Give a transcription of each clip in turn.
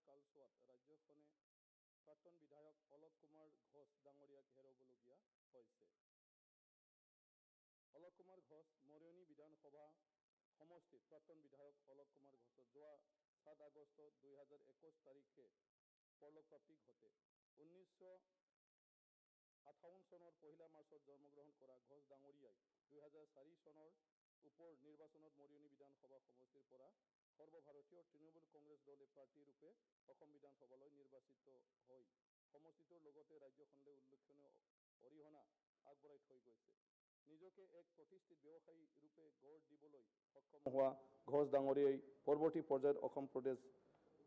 কালছোৱাত ৰাজ্যখনে প্ৰাক্তন বিধায়ক অলক কুমাৰ ঘোষ ডাঙৰীয়াক হেৰুৱাবলগীয়া হৈছে। অলক কুমাৰ ঘোষ মৰিয়নি বিধানসভা সমষ্টিত প্ৰাক্তন বিধায়ক অলক কুমাৰ ঘোষৰ যোৱা 7 আগষ্ট 2021 তাৰিখে পৰলোকপ্ৰাপ্তি ঘটে। 1958 চনৰ 1 মাৰ্চত জন্মগ্ৰহণ কৰা ঘোষ ডাঙৰীয়াই 2004 চনৰ উপ নিৰ্বাচনত মৰিয়নি বিধানসভা সমষ্টিৰ পৰা সৰ্বভাৰতীয় তৃণমূল কংগ্ৰেছ দলে প্ৰাৰ্থী ৰূপে অসম বিধানসভালৈ নিৰ্বাচিত হৈ সমষ্টিটোৰ লগতে ৰাজ্যখনলৈ উল্লেখনীয় অৰিহণা আগবঢ়াই থৈ গৈছে। নিজকে এক প্ৰতিষ্ঠিত ব্যৱসায়ী ৰূপে গঢ় দিবলৈ সক্ষম হোৱা ঘোষ ডাঙৰীয়াই পৰৱৰ্তী পৰ্যায়ত অসম প্ৰদেশ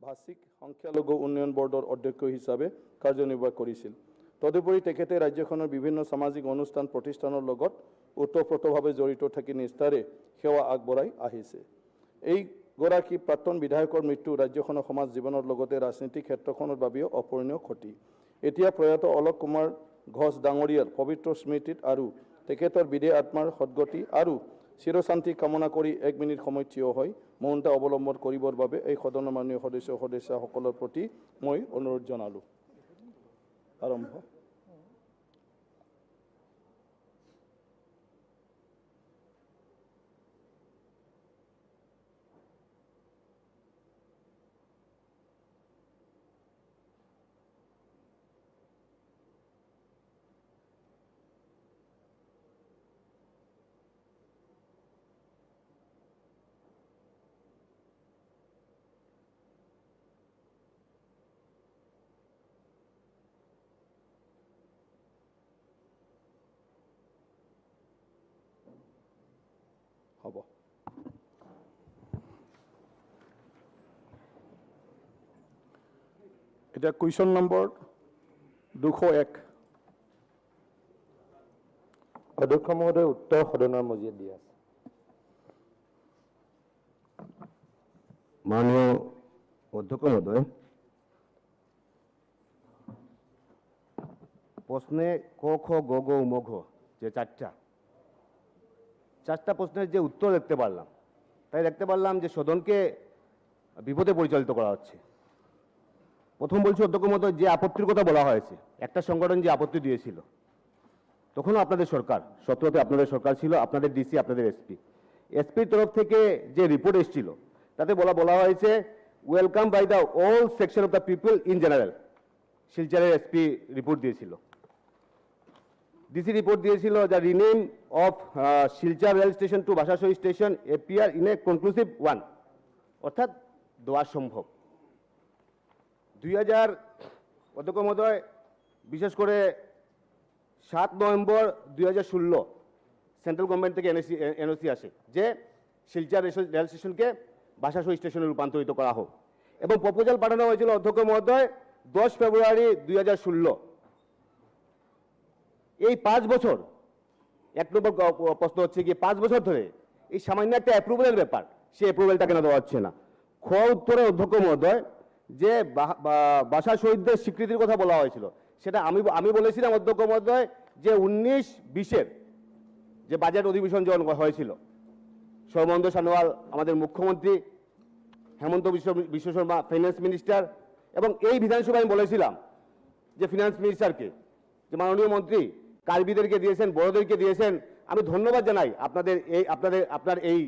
ভাষিক সংখ্যালঘু উন্নয়ন বৰ্ডৰ অধ্যক্ষ হিচাপে কাৰ্যনিৰ্বাহ কৰিছিল। তদুপৰি তেখেতে ৰাজ্যখনৰ বিভিন্ন সামাজিক অনুষ্ঠান প্ৰতিষ্ঠানৰ লগত ওতঃপ্ৰোতভাৱে জড়িত থাকি নিষ্ঠাৰে সেৱা আগবঢ়াই আহিছে। এইগৰাকী প্ৰাক্তন বিধায়কৰ মৃত্যু ৰাজ্যখনৰ সমাজ জীৱনৰ লগতে ৰাজনৈতিক ক্ষেত্ৰখনৰ বাবেও অপূৰণীয় ক্ষতি। এতিয়া প্ৰয়াত অলক কুমাৰ ঘোষ ডাঙৰীয়াৰ পবিত্ৰ স্মৃতিত আৰু তেখেতৰ বিদেহ আত্মাৰ সদ্গতি আৰু চিৰশান্তি কামনা কৰি 1 মিনিট সময় থিয় হৈ মৌনতা অৱলম্বন কৰিবৰ বাবে এই সদনৰ মাননীয় সদস্য সদস্যাসকলৰ প্ৰতি মই অনুৰোধ জনালোঁ। আৰম্ভ। হ'ব। এতিয়া কুৱেশ্যন নম্বৰ 201। অধ্যক্ষ মহোদয়, উত্তৰ সদনৰ মজিয়াত দিয়া আছে। মাননীয় অধ্যক্ষ মহোদয়, প্রশ্নে ক খ গ গ উম ঘ যে চারটা প্রশ্নের যে উত্তর দেখতে পারলাম, তাই দেখতে পারলাম যে সদনকে বিপদে পরিচালিত করা হচ্ছে। প্রথম বলছি অধ্যক্ষ মহোদয়, যে আপত্তির কথা বলা হয়েছে, একটা সংগঠন যে আপত্তি দিয়েছিল, তখনও আপনাদের সরকার, 17-তে আপনাদের সরকার ছিল, আপনাদের ডিসি, আপনাদের এসপি, এসপির তরফ থেকে যে রিপোর্ট এসেছিল তাতে বলা হয়েছে welcome by the all section of the people in general. শিলচরের SP report দিয়েছিল, ডিসি রিপোর্ট দিয়েছিল the rename of Silchar rail station to Bhasha Shahid station appear in a conclusive one, অর্থাৎ দেওয়া সম্ভব। 2000 অধ্যক্ষ মহোদয়, বিশেষ করে 7 নভেম্বর 2016 সেন্ট্রাল গভর্নমেন্ট থেকে এনওসি আসে যে শিলচর রেল স্টেশনকে ভাষা শহীদ স্টেশনে রূপান্তরিত করা হোক, এবং প্রপোজাল পাঠানো হয়েছিল অধ্যক্ষ মহোদয় 10 ফেব্রুয়ারি 2016। এই 5 বছর, 1 নম্বর প্রশ্ন হচ্ছে কি 5 বছর ধরে এই সামান্য একটা অ্যাপ্রুভালের ব্যাপার, সেই অ্যাপ্রুভালটা কেন দেওয়া হচ্ছে না? খ উত্তরে অধ্যক্ষ মহোদয় যে ভাষা শহীদদের স্বীকৃতির কথা বলা হয়েছিল, সেটা আমি বলেছিলাম অধ্যক্ষ মহোদয় যে 19-20-এর যে বাজেট অধিবেশন যখন হয়েছিল, সর্বানন্দ সোনোয়াল আমাদের মুখ্যমন্ত্রী, হেমন্ত বিশ্ব শর্মা ফাইন্যান্স মিনিস্টার, এবং এই বিধানসভায় আমি বলেছিলাম যে ফিনান্স মিনিস্টারকে যে মাননীয় মন্ত্রী কার্বিদেরকে দিয়েছেন, বড়োদেরকে দিয়েছেন, আমি ধন্যবাদ জানাই আপনাদের এই আপনার এই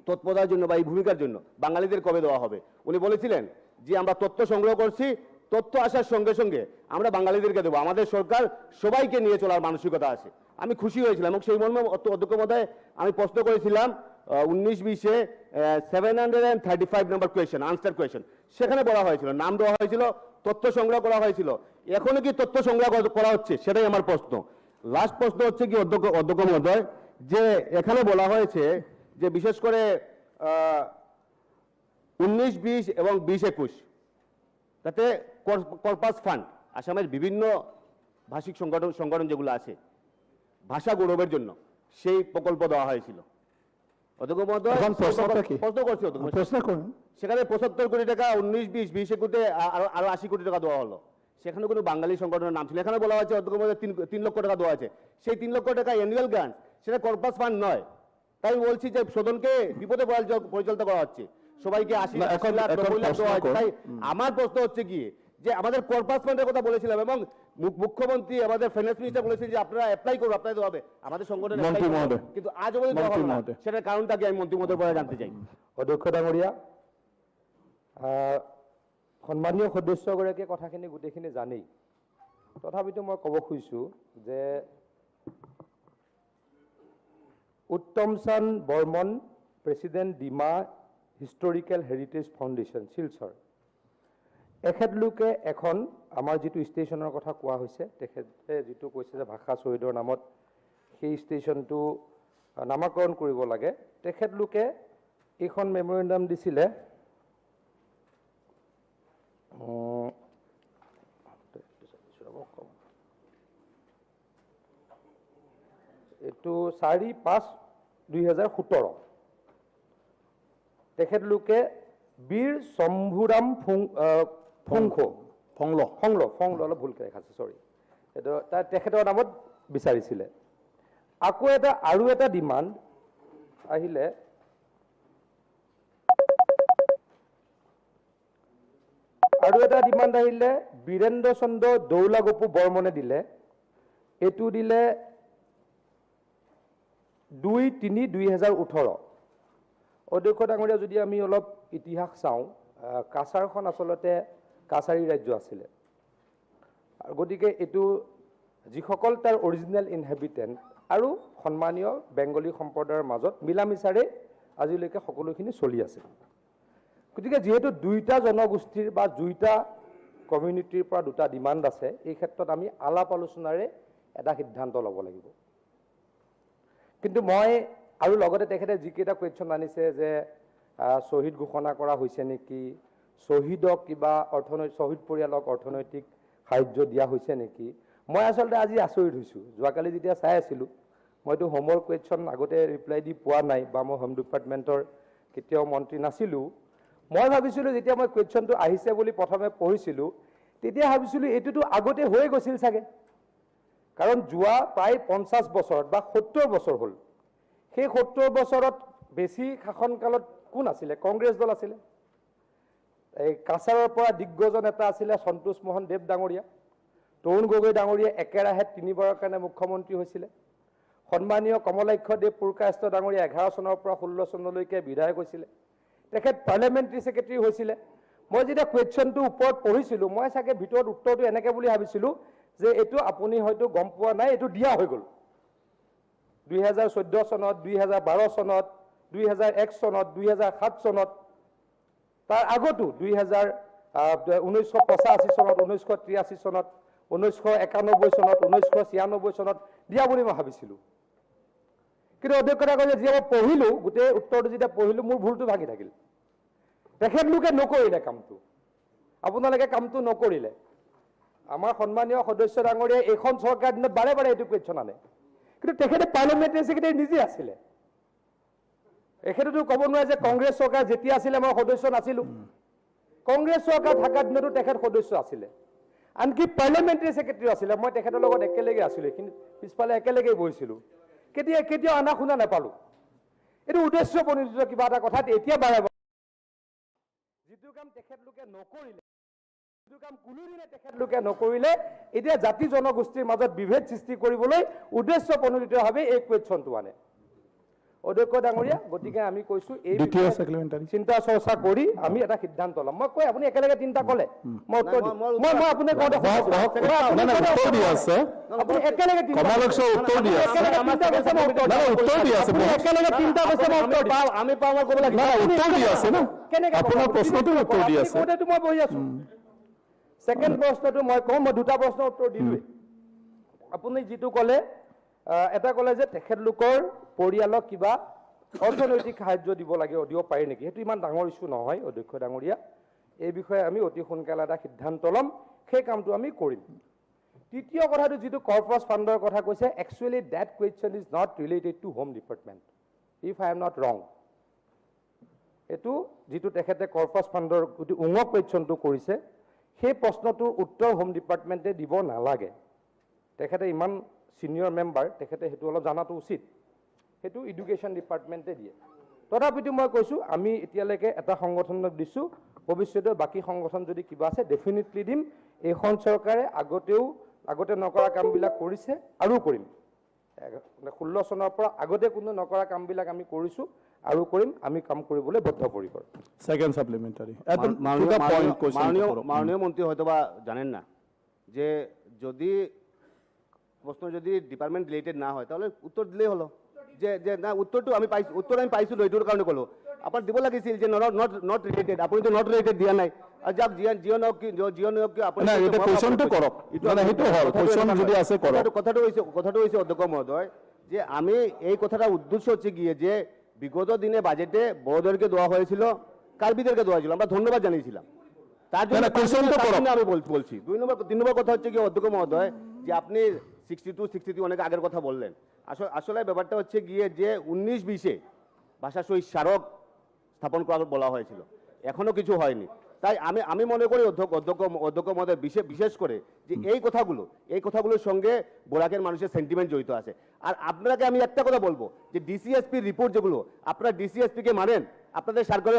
তৎপরতার জন্য বা এই ভূমিকার জন্য। বাঙালিদের কবে দেওয়া হবে? উনি বলেছিলেন যে আমরা তথ্য সংগ্রহ করছি, তথ্য আসার সঙ্গে সঙ্গে আমরা বাঙালিদেরকে দেবো, আমাদের সরকার সবাইকে নিয়ে চলার মানসিকতা আছে। আমি খুশি হয়েছিলাম এবং সেই মর্মে অধ্যক্ষ মহোদয় আমি প্রশ্ন করেছিলাম 19-20-এ 735 নম্বর কোয়েশন, আনসার কোয়েশন, সেখানে বলা হয়েছিল, নাম দেওয়া হয়েছিল, তথ্য সংগ্রহ করা হয়েছিল। এখনো কি তথ্য সংগ্রহ করা হচ্ছে? সেটাই আমার প্রশ্ন। লাস্ট প্রশ্ন হচ্ছে কি অধ্যক্ষ মহোদয়, যে এখানে বলা হয়েছে যে বিশেষ করে 19-20 এবং 20-21 তাতে কর্পাস ফান্ড, আসামের বিভিন্ন ভাষিক সংগঠন যেগুলো আছে ভাষা গৌরবের জন্য সেই প্রকল্প দেওয়া হয়েছিল। অধ্যক্ষ মহোদয় প্রশ্ন করছি, প্রশ্ন করুন। সেখানে 75 কোটি টাকা 19-20, 20-21 আরো 80 কোটি টাকা দেওয়া হলো, সেখানে কোনো বাঙালি সংগঠনের নাম ছিল। এখানে বলা হয়েছে অধ্যক্ষ মহোদয় 3 লক্ষ টাকা দেওয়া আছে, সেই 3 লক্ষ টাকা অ্যানুয়াল গ্রান্ট, সেটা কর্পাস ফান্ড নয়। তাই বলছি যে সদনকে বিপদে পরিচালিত করা হচ্ছে। সবাইকে 80 লাখ 90 লাখ দেওয়া হয়েছে। তাই আমার প্রশ্ন হচ্ছে কি যে আমাদের কর্পাস ফান্ডের কথা বলেছিলাম এবং মুখ্যমন্ত্রী আমাদের ফাইন্যান্স মিনিস্টার বলেছেন যে আপনারা অ্যাপ্লাই করুন, আপনাদের হবে, আমাদের সংগঠন, কিন্তু আজ অবধি দেওয়া হলো না। সেটার কারণটা কি আমি মন্ত্রী মহোদয়ের পৰা জানতে চাই। অধ্যক্ষ ডাঙৰীয়া, সন্মানীয় সদস্যগৰাকীয়ে কথাখিনি গোটেইখিনি জানেই, তথাপিতো মই ক'ব খুজিছোঁ যে Uttam Chand Barman, president, Dima historical heritage foundation, Silchar, এখেতলোকে এখন আমাৰ যিটো ষ্টেচনৰ কথা কোৱা হৈছে, তেখেতে যিটো কৈছে যে ভাষা শ্বহীদৰ নামত সেই ষ্টেচনটো নামাকৰণ কৰিব লাগে, তেখেতলোকে এইখন মেমৰেণ্ডাম দিছিলে এইটো 4/5/2017। তেখেতলোকে বীৰ শম্ভুৰাম ফুংখ ফংল ফংল ফংল অলপ ভুলকৈ দেখাইছে, চৰি, এইটো তেখেতৰ নামত বিচাৰিছিলে। আকৌ এটা আৰু এটা ডিমাণ্ড আহিলে বীৰেন্দ্ৰ চন্দ্ৰ দৌলাগপু বৰ্মনে দিলে, এইটো দিলে 2/3/2018। অধ্যক্ষ ডাঙৰীয়া, যদি আমি অলপ ইতিহাস চাওঁ, কাছাৰখন আচলতে কাছাৰী ৰাজ্য আছিলে, গতিকে এইটো যিসকল তাৰ অৰিজিনেল ইনহেবিটেণ্ট আৰু সন্মানীয় বেংগলী সম্প্ৰদায়ৰ মাজত মিলামিচাৰে আজিলৈকে সকলোখিনি চলি আছে। গতিকে যিহেতু দুইটা জনগোষ্ঠীৰ বা দুইটা কমিউনিটিৰ পৰা দুটা ডিমাণ্ড আছে, এই ক্ষেত্ৰত আমি আলাপ আলোচনাৰে এটা সিদ্ধান্ত ল'ব লাগিব। কিন্তু মই আৰু লগতে তেখেতে যিকেইটা কুৱেশ্যন আনিছে যে শ্বহীদ ঘোষণা কৰা হৈছে নেকি, শ্বহীদক কিবা অৰ্থনৈতিক, শ্বহীদ পৰিয়ালক অৰ্থনৈতিক সাহাৰ্য দিয়া হৈছে নেকি, মই আচলতে আজি আচৰিত হৈছোঁ। যোৱাকালি যেতিয়া চাই আছিলোঁ, মইতো হোমৰ কুৱেশ্যন আগতে ৰিপ্লাই দি পোৱা নাই বা মই হোম ডিপাৰ্টমেণ্টৰ কেতিয়াও মন্ত্ৰী নাছিলোঁ। মই ভাবিছিলোঁ যেতিয়া মই কুৱেশ্যনটো আহিছে বুলি প্ৰথমে পঢ়িছিলোঁ, তেতিয়া ভাবিছিলোঁ এইটোতো আগতে হৈ গৈছিল চাগে, কাৰণ যোৱা প্ৰায় 50 বছৰত বা 70 বছৰ হ'ল। সেই 70 বছৰত বেছি শাসনকালত কোন আছিলে? কংগ্ৰেছ দল আছিলে। এই কাছাৰৰ পৰা দিগ্গজ নেতা আছিলে সন্তোষ মোহন দেৱ ডাঙৰীয়া, তৰুণ গগৈ ডাঙৰীয়া একেৰাহে 3বাৰৰ কাৰণে মুখ্যমন্ত্ৰী হৈছিলে। সন্মানীয় কমলাক্ষ দেৱ পুৰকায়স্থ ডাঙৰীয়া 11 চনৰ পৰা 16 চনলৈকে বিধায়ক হৈছিলে, তেখেত পাৰ্লিয়ামেণ্টাৰী ছেক্ৰেটেৰী হৈছিলে। মই যেতিয়া কুৱেশ্যনটোৰ ওপৰত পঢ়িছিলোঁ, মই চাগে ভিতৰত উত্তৰটো এনেকৈ বুলি ভাবিছিলোঁ যে এইটো আপুনি হয়তো গম পোৱা নাই, এইটো দিয়া হৈ গ'ল 2014 চনত, 2012 চনত, 2001 চনত, 2007 চনত, তাৰ আগতো 1985 চনত, 1983 চনত, 1991 চনত, 1996 চনত দিয়া বুলি মই ভাবিছিলোঁ। কিন্তু অধ্যক্ষতা কয় যে যেতিয়া মই পঢ়িলোঁ, গোটেই উত্তৰটো যেতিয়া পঢ়িলোঁ, মোৰ ভুলটো ভাঙি থাকিল। তেখেতলোকে নকৰিলে কামটো, আপোনালোকে কামটো নকৰিলে। আমাৰ সন্মানীয় সদস্য ডাঙৰীয়াই এইখন চৰকাৰ দিনত বাৰে বাৰে এইটো কুৱেশ্যন আনে, কিন্তু তেখেতে পাৰ্লিয়ামেণ্টাৰী ছেক্ৰেটাৰী নিজে আছিলে। এখেতেতো ক'ব নোৱাৰে যে কংগ্ৰেছ চৰকাৰ যেতিয়া আছিলে মই সদস্য নাছিলোঁ। কংগ্ৰেছ চৰকাৰ থকাৰ দিনতো তেখেত সদস্য আছিলে, আনকি পাৰ্লিয়ামেণ্টাৰী ছেক্ৰেটাৰী আছিলে। মই তেখেতৰ লগত একেলগে আছিলোঁ, এইখিনি পিছফালে একেলগেই বহিছিলোঁ, কেতিয়াও আনা শুনা নাপালোঁ। এইটো উদ্দেশ্য প্ৰণোদিত কিবা এটা কথাত এতিয়া বাৰে যিটো কাম তেখেতলোকে নকৰিলে, যিটো কাম কোনোদিনে তেখেতলোকে নকৰিলে, এতিয়া জাতি জনগোষ্ঠীৰ মাজত বিভেদ সৃষ্টি কৰিবলৈ উদ্দেশ্য প্ৰণোদিতভাৱে এই কুৱেশ্যনটো আনে। অধ্যক্ষ ডাঙৰীয়া, গতিকে আমি কৈছোঁ এই চিন্তা চৰ্চা কৰি আমি এটা সিদ্ধান্ত ল'ম। মই কৈ আপুনি একেলগে তিনিটা ক'লে মই উত্তৰ দিম। মই আপোনাক আপুনি একেলগে কেনেকে মই বহি আছো। ছেকেণ্ড প্ৰশ্নটো মই কওঁ, মই দুটা প্ৰশ্নৰ উত্তৰ দিলোৱেই। আপুনি যিটো ক'লে, এটা ক'লে যে তেখেতলোকৰ পৰিয়ালক কিবা অৰ্থনৈতিক সাহাৰ্য দিব লাগে, দিব পাৰি নেকি, সেইটো ইমান ডাঙৰ ইছ্যু নহয় অধ্যক্ষ ডাঙৰীয়া। এই বিষয়ে আমি অতি সোনকালে এটা সিদ্ধান্ত ল'ম, সেই কামটো আমি কৰিম। তৃতীয় কথাটো যিটো কৰ্পাছ ফাণ্ডৰ কথা কৈছে, actually that question is not related to home department, if I am not wrong. এইটো যিটো তেখেতে কৰ্পাছ ফাণ্ডৰ যিটো উঙ কুৱেশ্যনটো কৰিছে, সেই প্ৰশ্নটোৰ উত্তৰ হোম ডিপাৰ্টমেণ্টে দিব নালাগে। তেখেতে ইমান ছিনিয়ৰ মেম্বাৰ, তেখেতে সেইটো অলপ জনাটো উচিত। সেইটো এডুকেশ্যন ডিপাৰ্টমেণ্টে দিয়ে। তথাপিতো মই কৈছোঁ, আমি এতিয়ালৈকে এটা সংগঠনক দিছোঁ, ভৱিষ্যতে বাকী সংগঠন যদি কিবা আছে ডেফিনেটলি দিম। এইখন চৰকাৰে আগতে নকৰা কামবিলাক কৰিছে আৰু কৰিম। 16 চনৰ পৰা আগতে কোনো নকৰা কামবিলাক আমি কৰিছোঁ আৰু কৰিম। আমি কাম কৰিবলৈ বদ্ধপৰিকৰ। ছেকেণ্ড ছাপ্লিমেণ্টাৰী, একদম to the point question. মাননীয় মন্ত্ৰী হয়তোবা জানেন না যে যদি প্ৰশ্ন যদি ডিপাৰ্টমেণ্ট ৰিলেটেড না হয়, তাহলে উত্তৰ দিলেই হলো যে যে না, উত্তৰটো আমি পাইছোঁ, উত্তৰ আমি পাইছিলোঁ, এইটোৰ কাৰণে ক'লোঁ। আপোনাৰ দিব লাগিছিল যে not related, আপুনিতো not related দিয়া নাই। আৰু যাক যিয়ে নহওক কি, যিয়ে নহওক কি, আপুনি নাই, এতিয়া কুৱেশ্যনটো কৰক। মানে সেইটো হ'ল, কুৱেশ্যন যদি আছে কৰক। কথাটো হৈছে, অধ্যক্ষ মহোদয়, যে আমি এই কথাটা উদ্দেশ্য হচ্ছে গিয়ে যে বিগত দিনে বাজেটে বড়োদেরকে দেওয়া হয়েছিল, কার্বিদেরকে দেওয়া হয়েছিল, আমরা ধন্যবাদ জানিয়েছিলাম তার জন্য। না, question টো তার কৰক। জন্য আমি বলছি। 2 নম্বর, 3 নম্বর কথা হচ্ছে কি, অধ্যক্ষ মহোদয়, যে আপনি 62, 63 অনেক আগের কথা বললেন। আসলে ব্যাপারটা হচ্ছে গিয়ে যে 19-20-এ ভাষা শহীদ স্মারক স্থাপন করার বলা হয়েছিল, এখনো কিছু হয়নি। তাই আমি আমি মনে করি, অধ্যক্ষ অধ্যক্ষ অধ্যক্ষ মহোদয়, বিশেষ করে যে এই কথাগুলোর সঙ্গে বরাকের মানুষের সেন্টিমেন্ট জড়িত আছে। আর আপনাকে আমি একটা কথা বলবো যে ডিসিএসপির রিপোর্ট যেগুলো, আপনারা ডিসিএসপিকে মানেন? আপনাদের সরকারি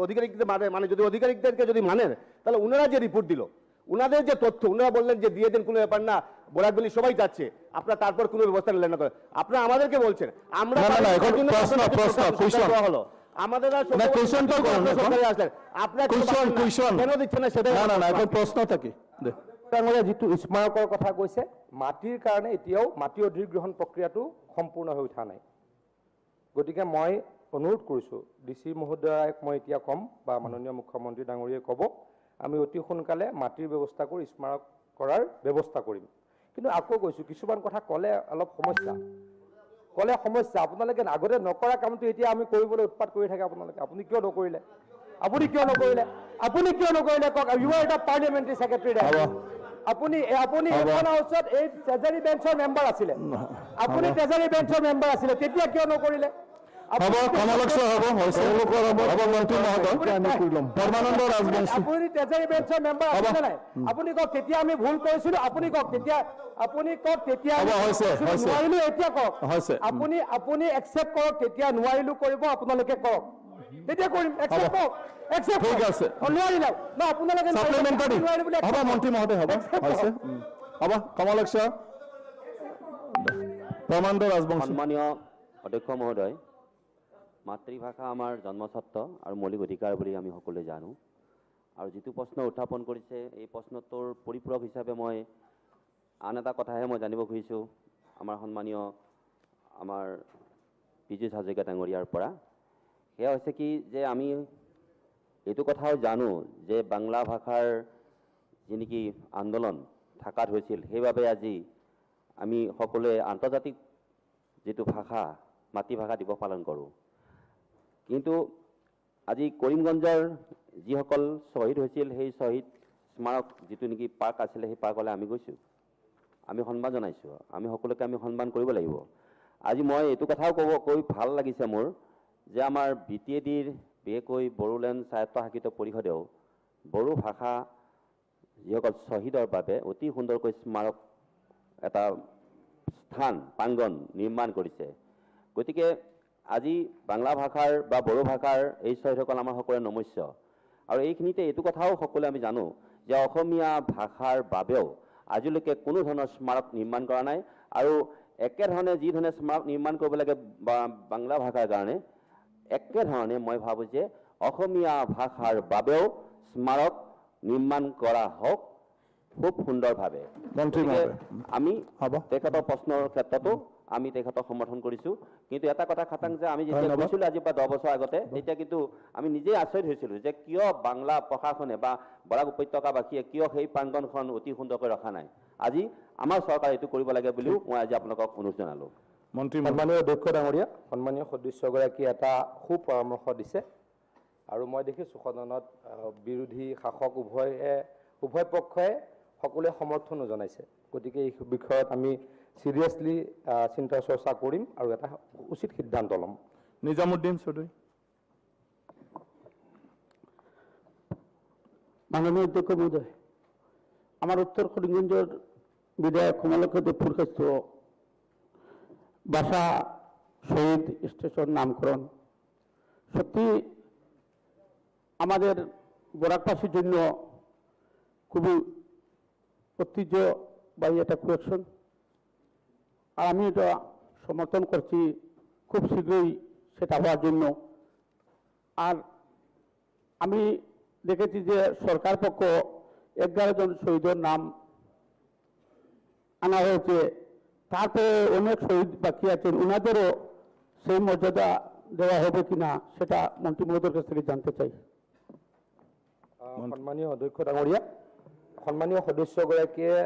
অধিকারিকদের মানে, মানে যদি অধিকারিকদেরকে যদি মানেন, তাহলে ওনারা যে রিপোর্ট দিল, ওনাদের যে তথ্য, ওনারা বললেন যে দিয়ে দেন, কোনো ব্যাপার না, বরাকভ্যালি সবাই যাচ্ছে, আপনারা তারপর কোনো ব্যবস্থা নিলেন না। আপনারা আমাদেরকে বলছেন আমরা না, না, না, এখন তার জন্য প্রশ্ন, আপনাদের প্রশ্ন, সরকার question। দেওয়া হলো। আমাদের আর না, question টা করুন এখন। সরকারে আসলেন। আপনারা কেন Question, পাচ্ছেন না? question। কেন দিচ্ছেন না সেটাই না না না, আমার এখন প্ৰশ্ন থাকে দে। ডাঙৰীয়া, যিটো স্মাৰকৰ কথা কৈছে, মাটিৰ কাৰণে এতিয়াও মাটি অধিগ্ৰহণ প্ৰক্ৰিয়াটো সম্পূৰ্ণ হৈ উঠা নাই। গতিকে মই অনুৰোধ কৰিছোঁ ডি চি মহোদয়ক, মই এতিয়া ক'ম বা মাননীয় মুখ্যমন্ত্ৰী ডাঙৰীয়াই ক'ব, আমি অতি সোনকালে মাটিৰ ব্যৱস্থা কৰি স্মাৰক কৰাৰ ব্যৱস্থা কৰিম। কিন্তু আকৌ কৈছোঁ, কিছুমান কথা ক'লে অলপ সমস্যা, ক'লে সমস্যা। আপোনালোকে আগতে নকৰা কামটো এতিয়া আমি কৰিবলৈ উৎপাত কৰি থাকে আপোনালোকে। আপুনি কিয় নকৰিলে? আপুনি কিয় নকৰিলে? আপুনি কিয় নকৰিলে কওক? You are the parliamentary secretary. হ'ব। আপুনি হ'ব। এইখন হাউচত এই ট্ৰেজাৰী বেঞ্চৰ মেম্বাৰ আছিলে। আপুনি ট্ৰেজাৰী বেঞ্চৰ মেম্বাৰ আছিলে, তেতিয়া কিয় নকৰিলে? হ'ব, কমলক্ষ, হ'ব, হৈছে, হ'ব, মন্ত্ৰী মহোদয়। পৰমানন্দ ৰাজবংশী। আপুনি ট্ৰেজাৰী বেঞ্চৰ মেম্বাৰ হ'ব। আছিলে নাই? আপুনি কওক, তেতিয়া আমি ভুল কৰিছিলো। আপুনি কওক তেতিয়া, আপুনি কওক তেতিয়া হ'ব, আমি হৈছে, কৰিছিলো, হৈছে। নোৱাৰিলো, এতিয়া কওক। হৈছে। আপুনি একচেপ্ট কৰক, তেতিয়া নোৱাৰিলো কৰিব, আপোনালোকে কৰক, তেতিয়া কৰিম। একচেপ্ট হ'ব। কৰক, একচেপ্ট। ঠিক আছে। নোৱাৰিলে ন আপোনালোকে নোৱাৰিলে, ছাপ্লিমেণ্টাৰী। নোৱাৰিলো বুলি হ'ব, accept কৰক। মন্ত্ৰী মহোদয়, হ'ব। Accept কৰক। হৈছে। হ'ব, কমলক্ষ, পৰমানন্দ ৰাজবংশী। সন্মানীয় অধ্যক্ষ মহোদয়, মাতৃভাষা আমাৰ জন্মস্বত্ব আৰু মৌলিক অধিকাৰ বুলি আমি সকলোৱে জানো। আৰু যিটো প্ৰশ্ন উত্থাপন কৰিছে, এই প্ৰশ্নটোৰ পৰিপূৰক হিচাপে মই আন এটা কথাহে মই জানিব খুজিছোঁ আমাৰ সন্মানীয় আমাৰ পীযুষ হাজৰিকা ডাঙৰীয়াৰ পৰা। সেয়া হৈছে কি যে আমি এইটো কথাও জানো যে বাংলা ভাষাৰ যি নেকি আন্দোলন ঢাকাত হৈছিল, সেইবাবে আজি আমি সকলোৱে আন্তৰ্জাতিক যিটো ভাষা মাতৃভাষা দিৱস পালন কৰোঁ। কিন্তু আজি কৰিমগঞ্জৰ যিসকল শ্বহীদ হৈছিল, সেই শ্বহীদ স্মাৰক যিটো নেকি পাৰ্ক আছিলে, সেই পাৰ্কলৈ আমি গৈছোঁ, আমি সন্মান জনাইছোঁ। আমি সকলোকে আমি সন্মান কৰিব লাগিব। আজি মই এইটো কথাও কৈ ভাল লাগিছে মোৰ যে আমাৰ বিটিএডিৰ, বিশেষকৈ বড়োলেণ্ড স্বায়ত্তশাসিত পৰিষদেও বড়ো ভাষা যিসকল শ্বহীদৰ বাবে অতি সুন্দৰকৈ স্মাৰক এটা স্থান প্ৰাংগণ নিৰ্মাণ কৰিছে। গতিকে আজি বাংলা ভাষাৰ বা বড়ো ভাষাৰ এই শ্বহীদসকল আমাৰ সকলোৰে নমস্য। আৰু এইখিনিতে এইটো কথাও সকলোৱে আমি জানো যে অসমীয়া ভাষাৰ বাবেও আজিলৈকে কোনো ধৰণৰ স্মাৰক নিৰ্মাণ কৰা নাই। আৰু একেধৰণে যিধৰণে স্মাৰক নিৰ্মাণ কৰিব লাগে বা বাংলা ভাষাৰ কাৰণে, একেধৰণে মই ভাবোঁ যে অসমীয়া ভাষাৰ বাবেও স্মাৰক নিৰ্মাণ কৰা হওক খুব সুন্দৰভাৱে। মন্ত্ৰী গতিকে মহোদয়। আমি হ'ব। তেখেতৰ প্ৰশ্নৰ ক্ষেত্ৰতো আমি তেখেতক সমৰ্থন কৰিছোঁ। কিন্তু এটা কথা খাটাং যে আমি যেতিয়া ধন্যবাদ। কৈছিলোঁ আজিৰ পৰা 10 বছৰ আগতে, তেতিয়া কিন্তু আমি নিজেই আচৰিত হৈছিলোঁ যে কিয় বাংলা প্ৰশাসনে বা বৰাক উপত্যকাবাসীয়ে কিয় সেই প্ৰাংগণখন অতি সুন্দৰকৈ ৰখা নাই। আজি আমাৰ চৰকাৰে এইটো কৰিব লাগে বুলিও মই আজি আপোনালোকক অনুৰোধ জনালোঁ। মন্ত্ৰী মহোদয়। সন্মানীয় অধ্যক্ষ ডাঙৰীয়া, সন্মানীয় সদস্যগৰাকীয়ে এটা সুপৰামৰ্শ দিছে আৰু মই দেখিছোঁ সদনত বিৰোধী শাসক উভয় পক্ষই সকলোৱে সমৰ্থনো জনাইছে। গতিকে এই বিষয়ত আমি চিৰিয়াছলি চিন্তা চৰ্চা কৰিম আৰু এটা উচিত সিদ্ধান্ত ল'ম। নিজামুদ্দিন চৌধুৰী। মাননীয় অধ্যক্ষ মহোদয়, আমাৰ উত্তৰ কৰিমগঞ্জৰ বিধায়ক কমলাক্ষ দেৱ পুৰকায়স্থ ভাষা শহীদ স্টেশন নামকরণ সত্যি আমাদের বরাকবাসীর জন্য খুবই ঐতিহ্যবাহী একটা কোয়েকশন, আর আমি এটা সমর্থন করছি খুব শীঘ্রই সেটা হওয়ার জন্য। আর আমি দেখেছি যে সরকার পক্ষ 11 জন শহীদের নাম আনা হয়েছে, তারপরে অনেক শহীদ বাকি আছেন, ওনাদেরও সেই মর্যাদা দেওয়া হবে কিনা সেটা মন্ত্রী মহোদয়ের কাছ থেকে জানতে চাই। সন্মানীয় অধ্যক্ষ ডাঙৰীয়া, সন্মানীয় সদস্যগৰাকীয়ে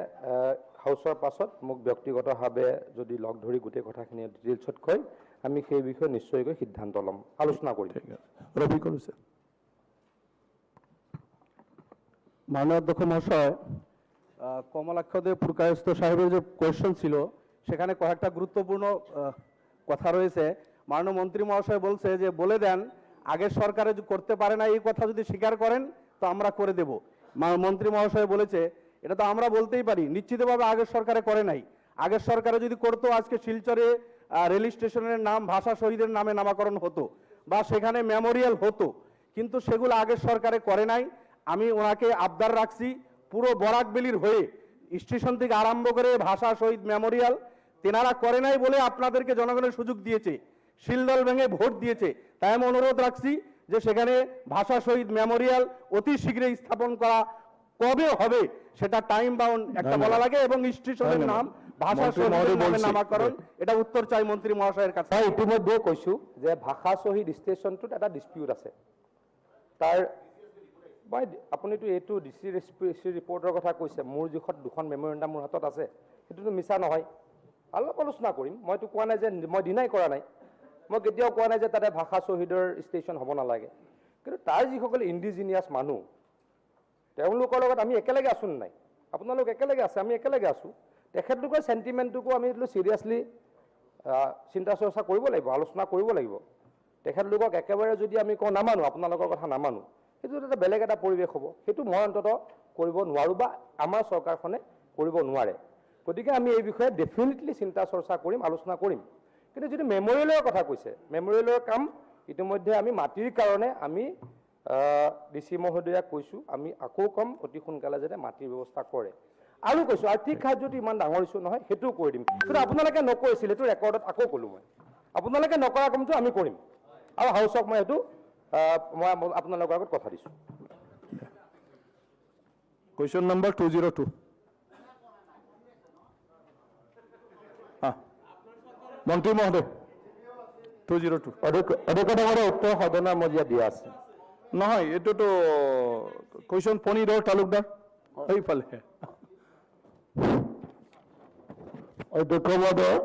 হাউচৰ পাছত মোক ব্যক্তিগতভাৱে যদি লগ ধৰি গোটেই কথাখিনি ডিটেইলছত কয়, আমি সেই বিষয়ে নিশ্চয়কৈ সিদ্ধান্ত ল'ম, আলোচনা কৰিম। রফিকুল হোসেন। মাননীয় অধ্যক্ষ মহাশয়, কমলাক্ষ দেব পুরকায়স্থ সাহেবের যে কোয়েশ্চেন ছিল সেখানে কয়েকটা গুরুত্বপূর্ণ কথা রয়েছে। মাননীয় মন্ত্রী মহাশয় বলছে যে বলে দেন আগের সরকারে করতে পারে না, এই কথা যদি স্বীকার করেন তো আমরা করে দেব। মন্ত্রী মহাশয় বলেছে, এটা তো আমরা বলতেই পারি, নিশ্চিতভাবে আগের সরকারে করে নাই। আগের সরকারে যদি করতো আজকে শিলচরে রেল স্টেশনের নাম ভাষা শহীদের নামে নামাকরণ হতো বা সেখানে মেমোরিয়াল হতো, কিন্তু সেগুলো আগের সরকারে করে নাই। আমি ওনাকে আবদার রাখছি পুরো বরাকবেলির হয়ে স্টেশন থেকে আরম্ভ করে ভাষা শহীদ মেমোরিয়াল তেনারা করে নাই বলে আপনাদেরকে জনগণের সুযোগ দিয়েছে, শিলদল ভেঙে ভোট দিয়েছে। তাই আমি অনুরোধ রাখছি যে সেখানে ভাষা শহীদ মেমোরিয়াল অতি শীঘ্রই স্থাপন করা কবে হবে সেটা টাইম বাউন্ড একটা বলা লাগে, এবং স্টেশনের নাম ভাষা শহীদের নামে নামাকরণ, এটা উত্তর চাই মন্ত্রী মহাশয়ের কাছে। মই ইতিমধ্যে কৈছোঁ যে ভাষা শহীদ ষ্টেচনটোত এটা ডিছপিউট আছে। তাৰ মই আপুনিতো এইটো ডি চি ৰিপৰ্টৰ কথা কৈছে, মোৰ যিখন দুখন মেমৰেণ্ডাম মোৰ হাতত আছে, সেইটোতো মিছা নহয়, অলপ আলোচনা কৰিম। মইতো কোৱা নাই যে মই ডিনাই কৰা নাই, মই কেতিয়াও কোৱা নাই যে তাতে ভাষা শ্বহীদৰ ষ্টেচন হ'ব নালাগে, কিন্তু তাৰ যিসকল ইণ্ডিজিনিয়াছ মানুহ তেওঁলোকৰ লগত আমি একেলগে আছোঁ নে নাই? আপোনালোক একেলগে আছে, আমি একেলগে আছোঁ। তেখেতলোকৰ চেণ্টিমেণ্টটোকো আমি চিৰিয়াছলি চিন্তা চৰ্চা কৰিব লাগিব, আলোচনা কৰিব লাগিব। তেখেতলোকক একেবাৰে যদি আমি কওঁ নামানো, আপোনালোকৰ কথা নামানো, সেইটো এটা বেলেগ এটা পৰিৱেশ হ'ব। সেইটো মই অন্ততঃ কৰিব নোৱাৰোঁ বা আমাৰ চৰকাৰখনে কৰিব নোৱাৰে। গতিকে আমি এই বিষয়ে ডেফিনেটলি চিন্তা চৰ্চা কৰিম, আলোচনা কৰিম। কিন্তু যিটো মেম'ৰিয়েলৰ কথা কৈছে, মেম'ৰিয়েলৰ কাম ইতিমধ্যে আমি মাটিৰ কাৰণে আমি ডি চি মহোদয়াক কৈছোঁ, আমি আকৌ ক'ম অতি সোনকালে যাতে মাটিৰ ব্যৱস্থা কৰে। আৰু কৈছোঁ আৰ্থিক সাহাৰ্যটো ইমান ডাঙৰ ইছ্যু নহয়, সেইটোও কৰি দিম। কিন্তু আপোনালোকে নকৰিছিল, সেইটো ৰেকৰ্ডত আকৌ ক'লোঁ মই, আপোনালোকে নকৰা কামটো আমি কৰিম। আৰু হাউচক মই সেইটো মই আপোনালোকৰ আগত কথা দিছোঁ। Question number 202। মন্ত্ৰী মহোদয়, 202। অধ্যক্ষ ডাঙৰীয়া, উত্তৰ সদনৰ মজিয়াত দিয়া আছে। নহয়, এইটোতো কুৱেশ্যন ফণীধৰ তালুকদাৰ সেইফালে। অধ্যক্ষ মহোদয়,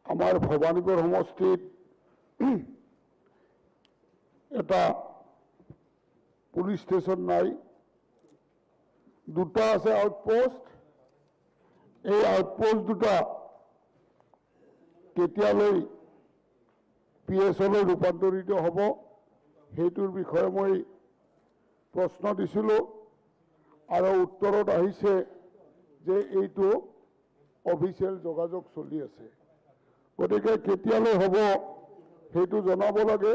আমাৰ ভৱানীপুৰ সমষ্টিত এটা পুলিচ ষ্টেচন নাই, দুটা আছে আউটপোষ্ট। এই আউটপোষ্ট দুটা কেতিয়ালৈ পি এছলৈ ৰূপান্তৰিত হ'ব সেইটোৰ বিষয়ে মই প্ৰশ্ন দিছিলোঁ আৰু উত্তৰত আহিছে যে এইটো অফিচিয়েল যোগাযোগ চলি আছে। গতিকে কেতিয়ালৈ হ'ব সেইটো জনাব লাগে।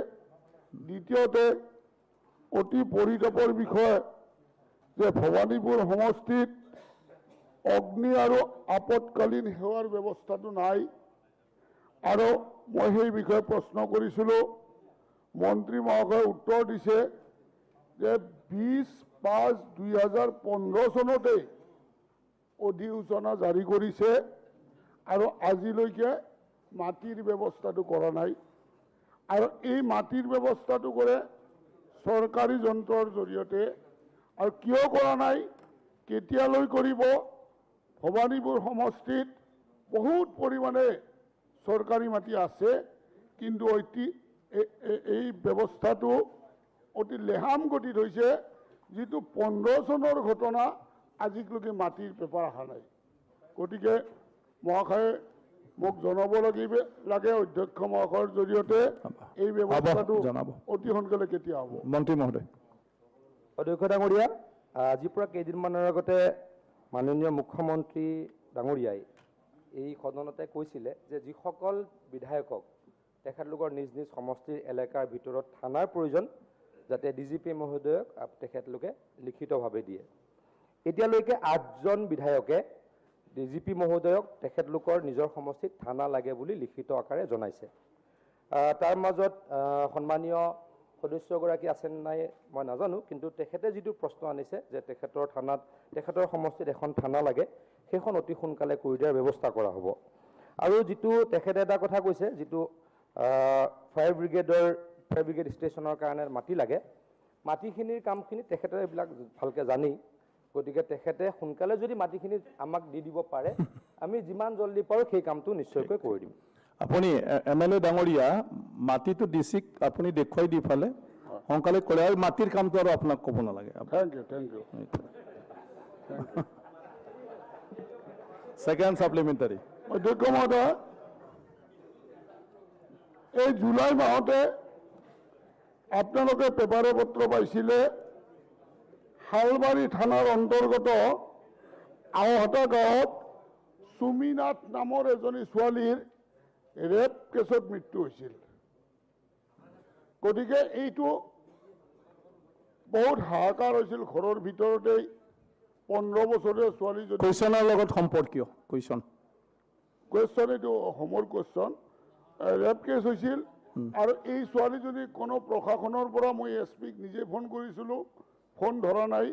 দ্বিতীয়তে অতি পৰিতাপৰ বিষয় যে ভৱানীপুৰ সমষ্টিত অগ্নি আৰু আপদকালীন সেৱাৰ ব্যৱস্থাটো নাই, আৰু মই সেই বিষয়ে প্ৰশ্ন কৰিছিলোঁ। মন্ত্ৰী মহাশয়ে উত্তৰ দিছে যে 20/5/2015 চনতেই অধিসূচনা জাৰি কৰিছে আৰু আজিলৈকে মাটিৰ ব্যৱস্থাটো কৰা নাই। আৰু এই মাটিৰ ব্যৱস্থাটো কৰে চৰকাৰী যন্ত্ৰৰ জৰিয়তে, আৰু কিয় কৰা নাই, কেতিয়ালৈ কৰিব? ভৱানীপুৰ সমষ্টিত বহুত পৰিমাণে চৰকাৰী মাটি আছে, কিন্তু অতি এই ব্যৱস্থাটো অতি লেহাম গতিত হৈছে। যিটো 15 চনৰ ঘটনা, আজিলৈকে মাটিৰ পেপাৰ অহা নাই। গতিকে মহাশয়ে মোক জনাব লাগে অধ্যক্ষ মহাশয়ৰ জৰিয়তে এই ব্যৱস্থাটো অতি সোনকালে কেতিয়া হ'ব। মন্ত্ৰী মহোদয়। অধ্যক্ষ ডাঙৰীয়া, আজিৰ পৰা কেইদিনমানৰ আগতে মাননীয় মুখ্যমন্ত্ৰী ডাঙৰীয়াই এই সদনতে কৈছিলে যে যিসকল বিধায়কক তেখেতলোকৰ নিজ নিজ সমষ্টিৰ এলেকাৰ ভিতৰত থানাৰ প্ৰয়োজন যাতে ডি জি পি মহোদয়ক তেখেতলোকে লিখিতভাৱে দিয়ে। এতিয়ালৈকে 8জন বিধায়কে ডি জি পি মহোদয়ক তেখেতলোকৰ নিজৰ সমষ্টিত থানা লাগে বুলি লিখিত আকাৰে জনাইছে। তাৰ মাজত সন্মানীয় সদস্যগৰাকী আছে নাই মই নাজানো, কিন্তু তেখেতে যিটো প্ৰশ্ন আনিছে যে তেখেতৰ থানাত, তেখেতৰ সমষ্টিত এখন থানা লাগে, সেইখন অতি সোনকালে কৰি দিয়াৰ ব্যৱস্থা কৰা হ'ব। আৰু যিটো তেখেতে এটা কথা কৈছে, যিটো ফায়াৰ ব্ৰিগেড ষ্টেচনৰ কাৰণে মাটি লাগে, মাটিখিনিৰ কামখিনি তেখেতে এইবিলাক ভালকৈ জানি, গতিকে তেখেতে সোনকালে যদি মাটিখিনি আমাক দি দিব পাৰে, আমি যিমান জলদি পাৰোঁ সেই কামটো নিশ্চয়কৈ কৰি দিম। আপুনি এম এল এ ডাঙৰীয়া, মাটিটো ডিচিক আপুনি দেখুৱাই দি ফালে সোনকালে কৰে, আৰু মাটিৰ কামটো আৰু আপোনাক ক'ব নালাগে। Thank you, thank you. Second supplementary. অধ্যক্ষ মহোদয়, এই জুলাই মাহতে আপোনালোকে পেপাৰে পত্ৰ পাইছিলে, শালবাৰী থানাৰ অন্তৰ্গত আওহাটা গাঁৱত চুমিনাথ নামৰ এজনী ছোৱালীৰ ৰেপ কেছত মৃত্যু হৈছিল। গতিকে এইটো বহুত হাহাকাৰ হৈছিল ঘৰৰ ভিতৰতেই 15 বছৰীয়া ছোৱালীজনী। কুৱেশ্যনৰ লগত সম্পৰ্কীয় কুৱেশ্যন। কুৱেশ্যন এইটো অসমৰ কুৱেশ্যন, ৰেপ কেছ হৈছিল আৰু এই ছোৱালীজনী কোনো প্ৰশাসনৰ পৰা মই এছ পিক নিজে ফোন কৰিছিলোঁ, ফোন ধৰা নাই।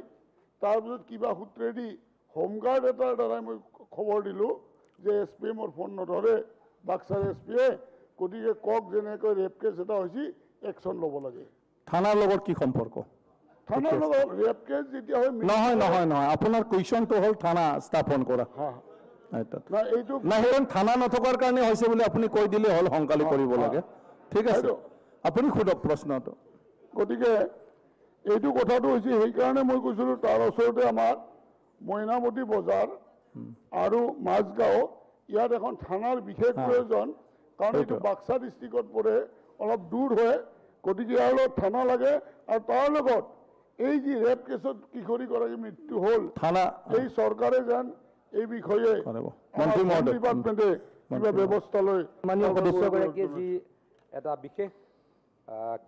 তাৰপিছত কিবা সূত্ৰেদি হোমগাৰ্ড এটাৰ দ্বাৰাই মই খবৰ দিলোঁ যে এছ পিয়ে মোৰ ফোন নধৰে, বাক্সাৰ এছ পিয়ে, গতিকে কওক যেনেকৈ ৰেপ কেছ এটা হৈছে একশ্যন ল'ব লাগে। থানাৰ লগত কি সম্পৰ্ক? থানাৰ লগত ৰেপ কেছ যেতিয়া হয়, নহয় নহয় নহয়, আপোনাৰ কুৱেশ্যনটো হ'ল থানা স্থাপন কৰা। এইটো নাই, সেইখন থানা নথকাৰ কাৰণে হৈছে বুলি আপুনি কৈ দিলে হ'ল, সোনকালে কৰিব লাগে। ঠিক আছে, আপুনি সোধক প্ৰশ্নটো। গতিকে এইটো কথাটো হৈছে, সেইকাৰণে মই কৈছিলোঁ তাৰ ওচৰতে আমাৰ মইনামতী বজাৰ আৰু মাজগাঁও, ইয়াত এখন থানাৰ বিশেষ প্ৰয়োজন, কাৰণ এইটো বাক্সা ডিষ্ট্ৰিক্টত পৰে, অলপ দূৰ হয়, গতিকে ইয়াৰ লগত থানা লাগে। আৰু তাৰ লগত এই যি ৰেপ কেছত কিশোৰীগৰাকী মৃত্যু হ'ল, থানা এই চৰকাৰে যেন এই বিষয়ে ডিপাৰ্টমেণ্টে কিবা ব্যৱস্থা লৈ। মাননীয় সদস্যগৰাকীয়ে যি এটা বিশেষ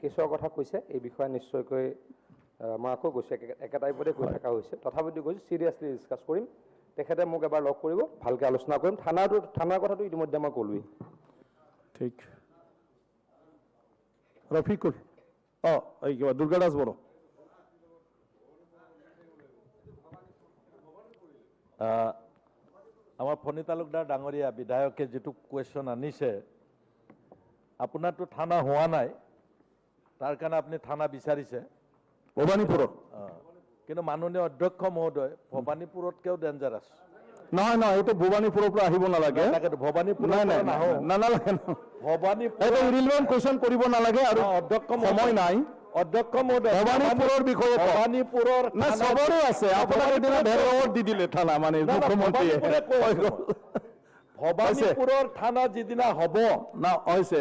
কেছৰ কথা কৈছে, এই বিষয়ে নিশ্চয়কৈ মই আকৌ কৈছোঁ, একে টাইপতে কৈ থকা হৈছে, তথাপিতো কৈছোঁ চিৰিয়াছলি ডিছকাছ কৰিম। তেখেতে মোক এবাৰ লগ কৰিব, ভালকৈ আলোচনা কৰিম। থানাৰ কথাটো ইতিমধ্যে মই ক'লোৱেই। ঠিক, ৰফিকুল, অঁ এই কিবা দুৰ্গাদাস বড়ো। আমাৰ ফণী তালুকদাৰ ডাঙৰীয়া বিধায়কে যিটো কুৱেশ্যন আনিছে, আপোনাৰতো থানা হোৱা নাই, তাৰ কাৰণে আপুনি থানা বিচাৰিছে ভৱানীপুৰত, কিন্তু মাননীয় অধ্যক্ষ মহোদয়, ভৱানীপুৰতকৈও ডেঞ্জাৰাছ। নহয় নহয়, এইটো ভৱানীপুৰৰ পৰা আহিব নালাগে। ভৱানীপুৰ নালাগে, ভৱানীপুৰ ইৰিলেভেণ্ট কুৱেশ্যন কৰিব নালাগে। আৰু অধ্যক্ষ সময় নাই। অধ্যক্ষ মহোদয়, ভৱানীপুৰৰ বিষয়ে ভৱানীপুৰৰ না চবৰে আছে, আপোনাক এদিনা ভেৰগাঁৱত দি দিলে থানা, মানে মুখ্যমন্ত্ৰীয়ে। ভৱানীপুৰৰ থানা যিদিনা হ'ব না হৈছে,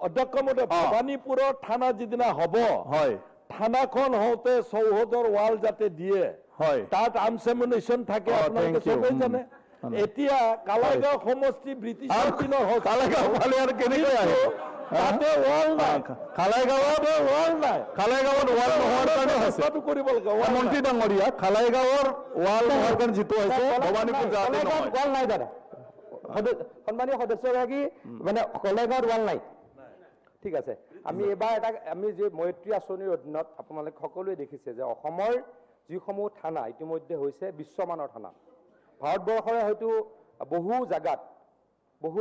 অধ্যক্ষ মহোদয়, ভৱানীপুৰৰ থানা যিদিনা হ'ব, হয়, থানাখন হওঁতে চৌহদৰ ৱাল যাতে দিয়ে, হয়, তাত আৰ্মছ এমুনেশ্যন থাকে, আপোনালোকে চবেই জানে। এতিয়া কালাইগাঁও সমষ্টি ব্ৰিটিছৰ দিনৰ কালাইগাঁও ফালে আৰু কেনেকৈ আহে? তাতে ৱাল নাই, কালাইগাঁৱত ৱাল নাই, কালাইগাঁৱত ৱাল নোহোৱাৰ কাৰণে হৈছে। কৰিব লাগে মন্ত্ৰী ডাঙৰীয়া, কালাইগাঁৱৰ ৱাল নোহোৱাৰ কাৰণে যিটো হৈছে, ভৱানীপুৰ যাতে নহয়। ৱাল নাই দাদা, সন্মানীয় সদস্যগৰাকী, মানে কলাইগাঁৱত ৱাল নাই। ঠিক আছে, আমি এইবাৰ এটা, আমি যি মৈত্ৰী আঁচনিৰ অধীনত আপোনালোকে সকলোৱে দেখিছে যে অসমৰ যিসমূহ থানা ইতিমধ্যে হৈছে বিশ্বমানৰ থানা, ভাৰতবৰ্ষৰে হয়তো বহু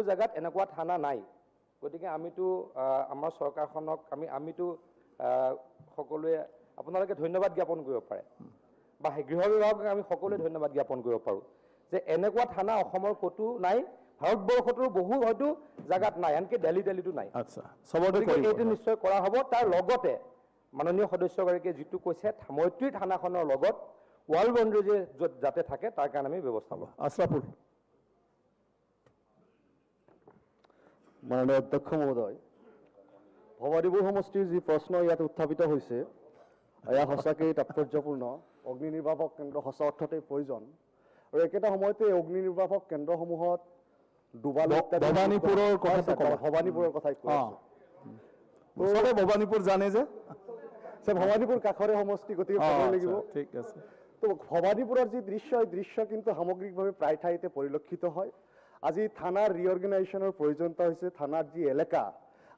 জেগাত এনেকুৱা থানা নাই। গতিকে আমিতো আমাৰ চৰকাৰখনক আমিতো সকলোৱে আপোনালোকে ধন্যবাদ জ্ঞাপন কৰিব পাৰে, বা গৃহ বিভাগক আমি সকলোৱে ধন্যবাদ জ্ঞাপন কৰিব পাৰোঁ যে এনেকুৱা থানা অসমৰ ক'তো নাই, ভাৰতবৰ্ষতো বহু হয়তো জেগাত নাই, আনকি দেলহিতো নাই। আচ্ছা, চবতে এইটো নিশ্চয় কৰা হ'ব। তাৰ লগতে মাননীয় সদস্যগৰাকীয়ে যিটো কৈছে, মৈত্ৰী থানাখনৰ লগত ৱাল বাউণ্ডেৰী য'ত যাতে থাকে তাৰ কাৰণে আমি ব্যৱস্থা ল'ম। আশ্ৰাফুল। মাননীয় অধ্যক্ষ মহোদয়, ভৱানীপুৰ সমষ্টিৰ যি প্ৰশ্ন ইয়াত উত্থাপিত হৈছে, এয়া সঁচাকৈয়ে তাৎপৰ্যপূৰ্ণ। অগ্নি নিৰ্বাপক কেন্দ্ৰ সঁচা অৰ্থতেই প্ৰয়োজন, আৰু একেটা সময়তে অগ্নি নিৰ্বাপক কেন্দ্ৰসমূহত ডুবালো। ভৱানীপুৰৰ কথাটো ক'বা। ভৱানীপুৰৰ কথাই কৈ আছোঁ। চবে ভৱানীপুৰ জানে যে। স্যাৰ, ভৱানীপুৰ কাষৰে সমষ্টি, গতিকে ক'বই লাগিব। ঠিক আছে। তো ভৱানীপুৰৰ যি দৃশ্য, এই দৃশ্য কিন্তু সামগ্ৰিকভাৱে প্ৰায় ঠাইতে পৰিলক্ষিত হয়। আজি থানাৰ ৰিঅৰ্গেনাইজেশ্যনৰ প্ৰয়োজনীয়তা হৈছে। থানাৰ যি এলেকা,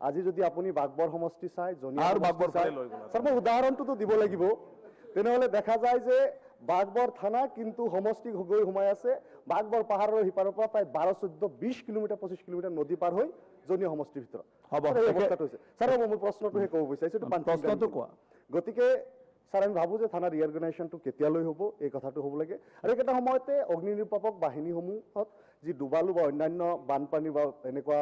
আজি যদি আপুনি বাগবৰ সমষ্টি চাই, জনীয়া আৰু সমষ্টি বাগবৰ চাই, ফালে লৈ গ'লা। স্যাৰ, মই উদাহৰণটোতো দিব লাগিব। তেনেহ'লে দেখা যায় যে বাগবৰ থানা কিন্তু সমষ্টি গৈ সোমাই আছে বাগবৰ পাহাৰৰ সিপাৰৰ পৰা প্ৰায় 12, 14, 20 কিলোমিটাৰ, 25 কিলোমিটাৰ নদী পাৰ হৈ জনীয়া সমষ্টিৰ ভিতৰত। হ'ব। স্যাৰ, এই অৱস্থাটো হৈছে। স্যাৰ, ৰ'ব, মই প্ৰশ্নটোহে ক'ব বিচাৰিছোঁ, এইটো পাঞ্চিং প্ৰশ্নটো গাড়ী। কোৱা। গতিকে স্যাৰ, আমি ভাবোঁ যে থানাৰ ৰিঅৰ্গেনাইজেশ্যনটো কেতিয়ালৈ হ'ব, এই কথাটো হ'ব লাগে। আৰু একেটা সময়তে অগ্নি নিৰ্বাপক বাহিনীসমূহত যি ডুবালো বা অন্যান্য বানপানী বা এনেকুৱা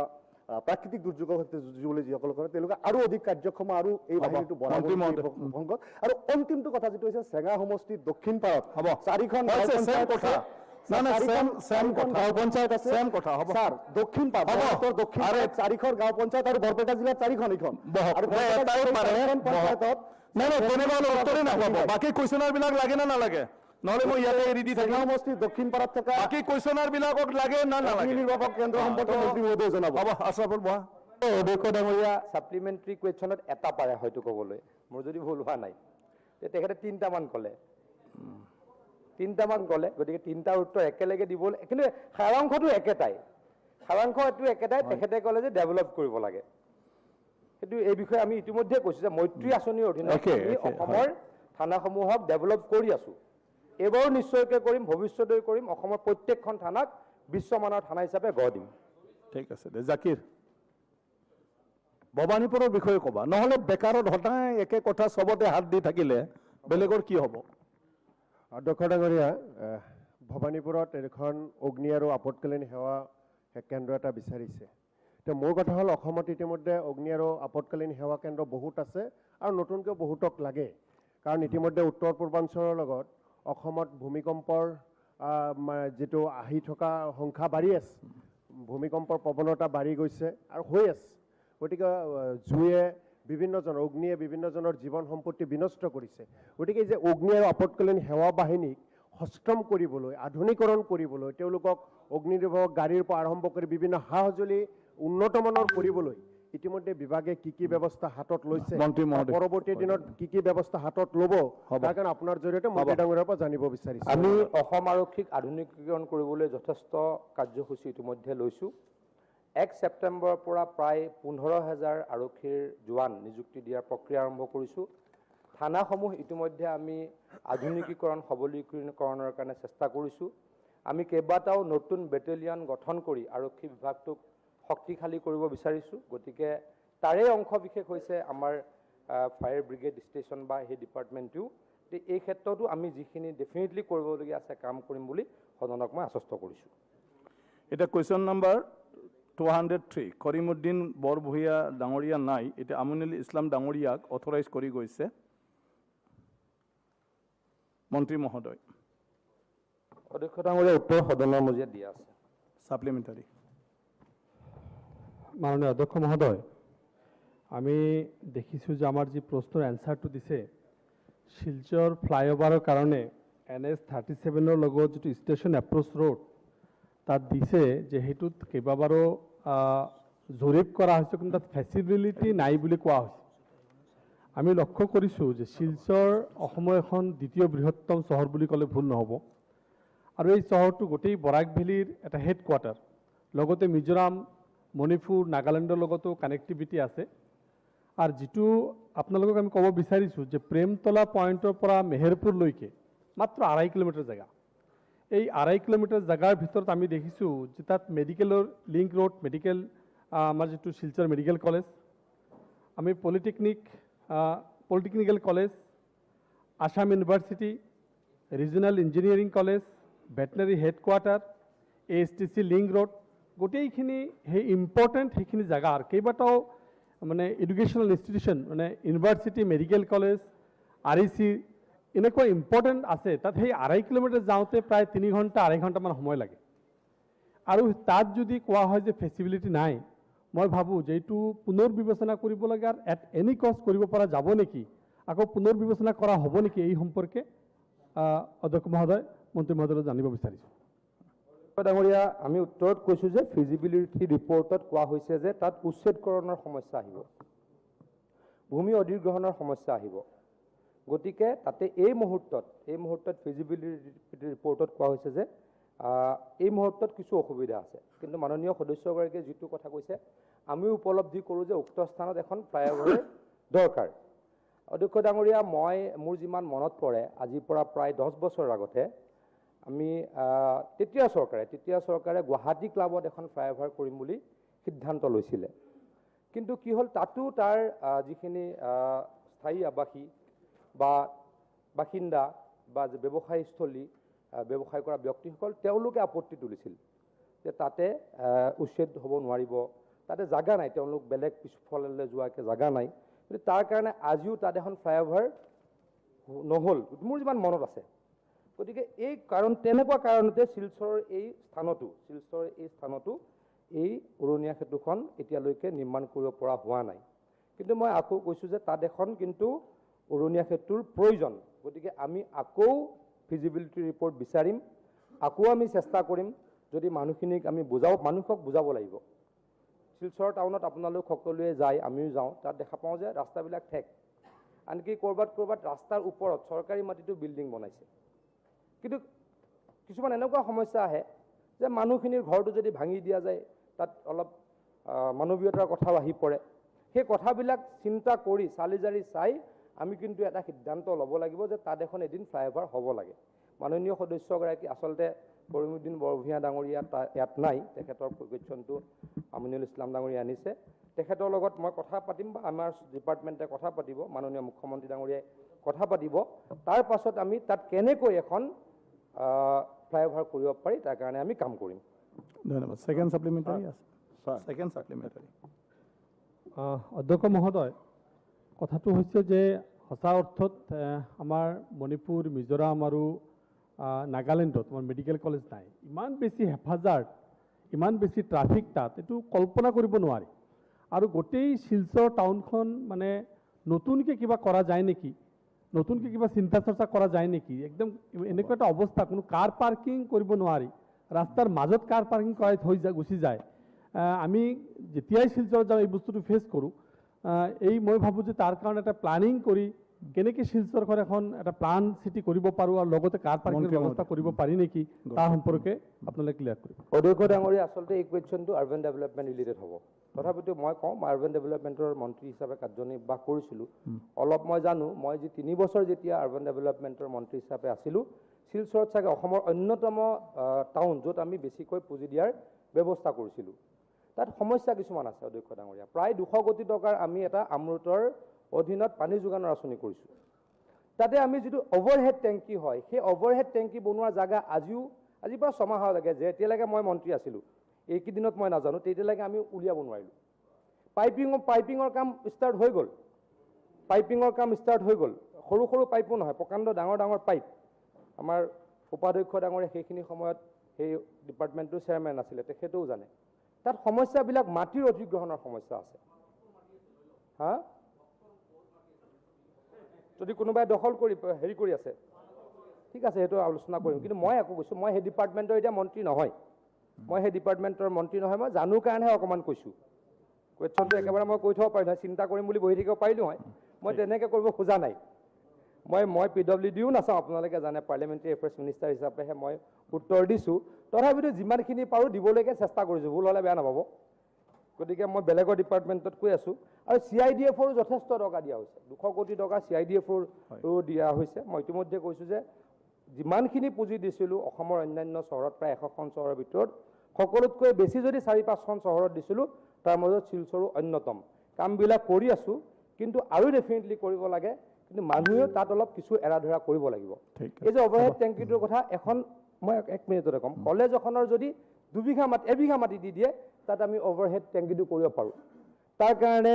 প্ৰাকৃতিক দুৰ্যোগৰ সৈতে যুঁজিবলৈ যিসকল কৰে, তেওঁলোকে আৰু অধিক কাৰ্যক্ষম আৰু এই হ'ব। বাহিনীটো বঢ়াব মন্ত্ৰী মহোদয়। প্ৰসংগত। আৰু অন্তিমটো কথা যিটো হৈছে, চেঙা সমষ্টিৰ দক্ষিণ পাৰত হ'ব। চাৰিখন গাঁও হৈছে, same panchayat কথা। আছে। না, না, same চাৰিখন কথা। গাঁও পঞ্চায়ত আছে। Same কথা, হ'ব। স্যাৰ, দক্ষিণ পাৰ, হ'ব। বৰপেটাৰ দক্ষিণ আৰে, পাৰত চাৰিখন গাঁও পঞ্চায়ত আৰু বৰপেটা জিলাত চাৰিখন এইখন। বহক। আৰু নাই, বৰপেটা এটাই জিলাৰ পাৰে, চাৰিখন বহক। পঞ্চায়তত নাই, নাই, তেনেকুৱা হ'লে উত্তৰেই নাপাব। বাকী কুৱেশ্যনাৰ বিলাক লাগে নে নালাগে? নহ'লে মই ইয়াতে এৰি দি থাকিম। চেঙা সমষ্টিৰ দক্ষিণ পাৰত থকা বাকী কুৱেশ্যনাৰ বিলাকক লাগে না নালাগে? অগ্নি নিৰ্বাপক কেন্দ্ৰ সম্পৰ্কে মন্ত্ৰী মহোদয়ে জনাব। হ'ব, আশ্ৰাফুল বহা। অধ্যক্ষ ডাঙৰীয়া, ছাপ্লিমেণ্টাৰী কুৱেশ্যনত এটা পাৰে হয়তো ক'বলৈ, মোৰ যদি ভুল হোৱা নাই। তে তেখেতে তিনিটামান ক'লে, তিনিটামান ক'লে, গতিকে তিনিটাৰ উত্তৰ একেলগে দিবলৈ, কিন্তু সাৰাংশটো একেটাই, সাৰাংশটো একেটাই। তেখেতে ক'লে যে ডেভেলপ কৰিব লাগে। সেইটো এই বিষয়ে আমি ইতিমধ্যে কৈছোঁ যে মৈত্ৰী আঁচনিৰ অধীনত আমি অসমৰ থানাসমূহক ডেভেলপ কৰি আছোঁ। এইবাৰো নিশ্চয়কৈ কৰিম, ভৱিষ্যতেও কৰিম। অসমৰ প্ৰত্যেকখন থানাক বিশ্বমানৰ থানা হিচাপে গঢ় দিম। ঠিক আছে দে। জাকিৰ, ভৱানীপুৰৰ বিষয়ে ক'বা, নহ'লে বেকাৰত সদায় একে কথা চবতে হাত দি থাকিলে বেলেগৰ কি হ'ব? অধ্যক্ষ ডাঙৰীয়া, ভৱানীপুৰত এখন অগ্নি আৰু আপদকালীন সেৱা কেন্দ্ৰ এটা বিচাৰিছে। তো মোৰ কথা হ'ল, অসমত ইতিমধ্যে অগ্নি আৰু আপদকালীন সেৱা কেন্দ্ৰ বহুত আছে আৰু নতুনকৈ বহুতক লাগে। কাৰণ ইতিমধ্যে উত্তৰ পূৰ্বাঞ্চলৰ লগত অসমত ভূমিকম্পৰ যিটো আহি থকা সংখ্যা বাঢ়ি আছে, ভূমিকম্পৰ প্ৰৱণতা বাঢ়ি গৈছে আৰু হৈ আছে। গতিকে জুয়ে বিভিন্নজন, অগ্নিয়ে বিভিন্নজনৰ জীৱন সম্পত্তি বিনষ্ট কৰিছে। গতিকে এই যে অগ্নি আৰু আপদকালীন সেৱা বাহিনীক সষ্টম কৰিবলৈ, আধুনিকৰণ কৰিবলৈ, তেওঁলোকক অগ্নি নিৰ্বাপক গাড়ীৰ পৰা আৰম্ভ কৰি বিভিন্ন সা সঁজুলি উন্নত মানৰ কৰিবলৈ ইতিমধ্যে বিভাগে কি কি ব্যৱস্থা হাতত লৈছে, মন্ত্ৰী মহোদয়। পৰৱৰ্তী দিনত কি কি ব্যৱস্থা হাতত ল'ব, হ'ব। তাৰ কাৰণে আপোনাৰ জৰিয়তে মন্ত্ৰী ডাঙৰীয়াৰ পৰা জানিব বিচাৰিছোঁ। আমি অসম আৰক্ষীক আধুনিকীকৰণ কৰিবলৈ যথেষ্ট কাৰ্যসূচী ইতিমধ্যে লৈছোঁ। 1 ছেপ্টেম্বৰৰ পৰা প্ৰায় 15,000 আৰক্ষীৰ জোৱান নিযুক্তি দিয়াৰ প্ৰক্ৰিয়া আৰম্ভ কৰিছোঁ। থানাসমূহ ইতিমধ্যে আমি আধুনিকীকৰণ, সবলীকৰণৰ কাৰণে চেষ্টা কৰিছোঁ। আমি কেইবাটাও নতুন বেটেলিয়ন গঠন কৰি আৰক্ষী বিভাগটোক শক্তিশালী কৰিব বিচাৰিছোঁ। গতিকে তাৰে অংশ বিশেষ হৈছে আমাৰ ফায়াৰ ব্ৰিগেড ষ্টেচন বা সেই ডিপাৰ্টমেণ্টটো। গতিকে এই ক্ষেত্ৰতো আমি যিখিনি ডেফিনেটলি কৰিবলগীয়া আছে কাম কৰিম বুলি সদনক মই আশ্বস্ত কৰিছোঁ। এতিয়া কুৱেশ্যন নম্বৰ 203, কৰিমুদ্দিন বৰভূঞা ডাঙৰীয়া নাই, এতিয়া আমিনুল ইছলাম ডাঙৰীয়াক অথৰাইজ কৰি গৈছে মন্ত্ৰী মহোদয়। অধ্যক্ষ ডাঙৰীয়া, উত্তৰ সদনৰ মজিয়াত দিয়া আছে। ছাপ্লিমেণ্টাৰী। মাননীয় অধ্যক্ষ মহোদয়, আমি দেখিছোঁ যে আমাৰ যি প্ৰশ্নৰ এনচাৰটো দিছে, শিলচৰ ফ্লাইঅভাৰৰ কাৰণে এন এছ 37ৰ লগত যিটো ষ্টেচন এপ্ৰ'চ ৰোড তাত দিছে যে সেইটোত কেইবাবাৰো জৰীপ কৰা হৈছে, কিন্তু তাত ফেচিলিটি নাই বুলি কোৱা হৈছে। আমি লক্ষ্য কৰিছোঁ যে শিলচৰ অসমৰ এখন দ্বিতীয় বৃহত্তম চহৰ বুলি ক'লে ভুল নহ'ব, আৰু এই চহৰটো গোটেই বৰাক ভেলীৰ এটা হেডকোৱাৰ্টাৰ, লগতে মিজোৰাম, মণিপুৰ, নাগালেণ্ডৰ লগতো কানেক্টিভিটি আছে। আৰু যিটো আপোনালোকক আমি ক'ব বিচাৰিছোঁ যে প্ৰেমতলা পইণ্টৰ পৰা মেহেৰপুৰলৈকে মাত্ৰ 2.5 কিলোমিটাৰ জেগা। এই 2.5 কিলোমিটাৰ জেগাৰ ভিতৰত আমি দেখিছোঁ যে তাত মেডিকেলৰ লিংক ৰোড, মেডিকেল, আমাৰ যিটো শিলচৰ মেডিকেল কলেজ, আমি polytechnical college, Assam university, regional engineering college, veterinary headquarter, A S T C link road, গোটেইখিনি সেই ইম্পৰ্টেণ্ট সেইখিনি জেগা আৰু কেইবাটাও educational institution, university, medical college, R E C এনেকুৱা ইম্পৰ্টেণ্ট আছে। তাত সেই 2.5 কিলোমিটাৰ যাওঁতে প্ৰায় 3 ঘণ্টা, 2.5 ঘণ্টামান সময় লাগে। আৰু তাত যদি কোৱা হয় যে ফেচিলিটি নাই, মই ভাবোঁ যে এইটো পুনৰ বিবেচনা কৰিব লাগে আৰু এট এনি কষ্ট কৰিব পৰা যাব নেকি, আকৌ পুনৰ বিবেচনা কৰা হ'ব নেকি, এই সম্পৰ্কে অধ্যক্ষ মহোদয়, মন্ত্ৰী মহোদয়ক জানিব বিচাৰিছোঁ। ডাঙৰীয়া, আমি উত্তৰত কৈছোঁ যে ফিজিবিলিটি ৰিপৰ্টত কোৱা হৈছে যে তাত উচ্ছেদকৰণৰ সমস্যা আহিব, ভূমি অধিগ্ৰহণৰ সমস্যা আহিব। গতিকে তাতে এই মুহূৰ্তত ফিজিবিলিটি ৰিপৰ্টত কোৱা হৈছে যে এই মুহূৰ্তত কিছু অসুবিধা আছে। কিন্তু মাননীয় সদস্যগৰাকীয়ে যিটো কথা কৈছে আমিও উপলব্ধি কৰোঁ যে উক্ত স্থানত এখন ফ্লাইঅভাৰৰ দৰকাৰ। অধ্যক্ষ ডাঙৰীয়া, মোৰ যিমান মনত পৰে আজিৰ পৰা প্ৰায় 10 বছৰৰ আগতে আমি তেতিয়া চৰকাৰে গুৱাহাটী ক্লাবত এখন ফ্লাইঅভাৰ কৰিম বুলি সিদ্ধান্ত লৈছিলে। কিন্তু কি হ'ল, তাতো তাৰ যিখিনি স্থায়ী আৱাসী বা বাসিন্দা বা ব্যৱসায়স্থলী ব্যৱসায় কৰা ব্যক্তিসকল তেওঁলোকে আপত্তি তুলিছিল যে তাতে উচ্ছেদ হ'ব নোৱাৰিব, তাতে জাগা নাই, তেওঁলোক বেলেগ পিছফাললৈ যোৱাকৈ জাগা নাই। কিন্তু তাৰ কাৰণে আজিও তাত এখন ফ্লাইঅভাৰ নহ'ল, মোৰ যিমান মনত আছে। গতিকে এই কাৰণ তেনেকুৱা কাৰণতে শিলচৰৰ এই স্থানতো এই উৰণীয়া সেতুখন এতিয়ালৈকে নিৰ্মাণ কৰিব পৰা হোৱা নাই। কিন্তু মই আকৌ কৈছোঁ যে তাত এখন কিন্তু উৰণীয়া সেতুৰ প্ৰয়োজন। গতিকে আমি আকৌ ফিজিবিলিটি ৰিপৰ্ট বিচাৰিম, আকৌ আমি চেষ্টা কৰিম। যদি মানুহখিনিক আমি মানুহক বুজাব লাগিব। শিলচৰ টাউনত আপোনালোক সকলোৱে যায়, আমিও যাওঁ, তাত দেখা পাওঁ যে ৰাস্তাবিলাক ঠেক, আনকি ক'ৰবাত ক'ৰবাত ৰাস্তাৰ ওপৰত চৰকাৰী মাটিতো বিল্ডিং বনাইছে। কিন্তু কিছুমান এনেকুৱা সমস্যা আহে যে মানুহখিনিৰ ঘৰটো যদি ভাঙি দিয়া যায় তাত অলপ মানৱীয়তাৰ কথাও আহি পৰে। সেই কথাবিলাক চিন্তা কৰি চালি জাৰি চাই আমি কিন্তু এটা সিদ্ধান্ত ল'ব লাগিব যে তাত এখন এদিন ফ্লাইঅভাৰ হ'ব লাগে। মাননীয় সদস্যগৰাকী আচলতে কৰিমুদ্দিন বৰভূঞা ডাঙৰীয়া ইয়াত নাই, তেখেতৰ কুৱেশ্যনটো আমিনুল ইছলাম ডাঙৰীয়া আনিছে। তেখেতৰ লগত মই কথা পাতিম বা আমাৰ ডিপাৰ্টমেণ্টে কথা পাতিব, মাননীয় মুখ্যমন্ত্ৰী ডাঙৰীয়াই কথা পাতিব। তাৰ পাছত আমি তাত কেনেকৈ এখন ফ্লাইঅভাৰ কৰিব পাৰি তাৰ কাৰণে আমি কাম কৰিম। ধন্যবাদ। ছেকেণ্ড ছাপ্লিমেণ্টাৰী আছে। Second supplementary. অধ্যক্ষ মহোদয়, কথাটো হৈছে যে সঁচা অৰ্থত আমাৰ মণিপুৰ, মিজোৰাম আৰু নাগালেণ্ডত আমাৰ মেডিকেল কলেজ নাই। ইমান বেছি হেফাজাত, ইমান বেছি ট্ৰাফিক তাত, এইটো কল্পনা কৰিব নোৱাৰি। আৰু গোটেই শিলচৰ টাউনখন মানে নতুনকৈ কিবা কৰা যায় নেকি, নতুনকৈ কিবা চিন্তা চৰ্চা কৰা যায় নেকি, একদম এনেকুৱা এটা অৱস্থা। কোনো কাৰ পাৰ্কিং কৰিব নোৱাৰি, ৰাস্তাৰ মাজত কাৰ পাৰ্কিং কৰাই থৈ যায়, গুচি যায়। আমি যেতিয়াই শিলচৰত যাওঁ এই বস্তুটো ফেচ কৰোঁ। এই মই ভাবোঁ যে তাৰ কাৰণে এটা প্লানিং কৰি কেনেকৈ শিলচৰখন এখন এটা প্লান চিটি কৰিব পাৰোঁ আৰু লগতে কাৰ পাৰ্কিঙৰ ব্যৱস্থা কৰিব পাৰি নেকি তাৰ সম্পৰ্কে আপোনালোকে ক্লিয়াৰ কৰিব। অধ্যক্ষ ডাঙৰীয়া, আচলতে এই কুৱেশ্যনটো আৰ্বান ডেভেলপমেণ্ট ৰিলেটেড হ'ব। তথাপিতো মই কওঁ, মই আৰ্বান ডেভেলপমেণ্টৰ মন্ত্ৰী হিচাপে কাৰ্যনিৰ্বাহ কৰিছিলোঁ, অলপ মই জানো। মই যি 3 বছৰ যেতিয়া আৰ্বান ডেভেলপমেণ্টৰ মন্ত্ৰী হিচাপে আছিলোঁ, শিলচৰত চাগে অসমৰ অন্যতম টাউন য'ত আমি বেছিকৈ পুঁজি দিয়াৰ ব্যৱস্থা কৰিছিলোঁ। তাত সমস্যা কিছুমান আছে অধ্যক্ষ ডাঙৰীয়া। প্ৰায় 200 কোটি টকাৰ আমি এটা আমৃতৰ অধীনত পানী যোগানৰ আঁচনি কৰিছোঁ। তাতে আমি যিটো অভাৰহেড টেংকি হয়, সেই অভাৰহেড টেংকি বনোৱাৰ জাগা আজিৰ পৰা 6 মাহ লাগে, যেতিয়ালৈকে মই মন্ত্ৰী আছিলোঁ, এইকেইদিনত মই নাজানো, তেতিয়ালৈকে আমি উলিয়াব নোৱাৰিলোঁ। পাইপিঙৰ কাম ষ্টাৰ্ট হৈ গ'ল, সৰু সৰু পাইপো নহয়, প্ৰকাণ্ড ডাঙৰ ডাঙৰ পাইপ। আমাৰ উপাধ্যক্ষ ডাঙৰীয়া সেইখিনি সময়ত সেই ডিপাৰ্টমেণ্টটোৰ চেয়াৰমেন আছিলে, তেখেতেও জানে। তাত সমস্যাবিলাক মাটিৰ অধিগ্ৰহণৰ সমস্যা আছে। হা, যদি কোনোবাই দখল কৰি হেৰি কৰি আছে, ঠিক আছে, সেইটো আলোচনা কৰিম। কিন্তু মই আকৌ কৈছোঁ, মই সেই ডিপাৰ্টমেণ্টৰ এতিয়া মন্ত্ৰী নহয়, মই জানো কাৰণেহে অকণমান কৈছোঁ। কুৱেশ্যনটো একেবাৰে মই কৈ থ'ব পাৰিলোঁ হয়, চিন্তা কৰিম বুলি বহি থাকিব পাৰিলোঁ হয়, মই তেনেকৈ কৰিব খোজা নাই। মই পি ডব্লিউ ডিও নাচাওঁ, আপোনালোকে জানে, পাৰ্লিয়ামেণ্টাৰী এফেয়াৰ্ছ মিনিষ্টাৰ হিচাপেহে মই উত্তৰ দিছোঁ। তথাপিতো যিমানখিনি পাৰোঁ দিবলৈকে চেষ্টা কৰিছোঁ, ভুল হ'লে বেয়া নাপাব। গতিকে মই বেলেগৰ ডিপাৰ্টমেণ্টত কৈ আছোঁ। আৰু চি I D এফৰো যথেষ্ট টকা দিয়া হৈছে, 200 কোটি টকা চি I D এফৰো দিয়া হৈছে। মই ইতিমধ্যে কৈছোঁ যে যিমানখিনি পুঁজি দিছিলোঁ অসমৰ অন্যান্য চহৰত, প্ৰায় 100খন চহৰৰ ভিতৰত সকলোতকৈ বেছি যদি 4-5খন চহৰত দিছিলোঁ, তাৰ মাজত শিলচৰো অন্যতম। কামবিলাক কৰি আছোঁ, কিন্তু আৰু ডেফিনেটলি কৰিব লাগে। কিন্তু মানুহেও তাত অলপ কিছু এৰা ধৰা কৰিব লাগিব। এই যে অভাৰহেড টেংকিটোৰ কথা এখন মই 1 মিনিটতে ক'ম। কলেজ এখনৰ যদি 2 বিঘা মাটি, 1 বিঘা মাটি দি দিয়ে, তাত আমি অভাৰহেড টেংকিটো কৰিব পাৰোঁ। তাৰ কাৰণে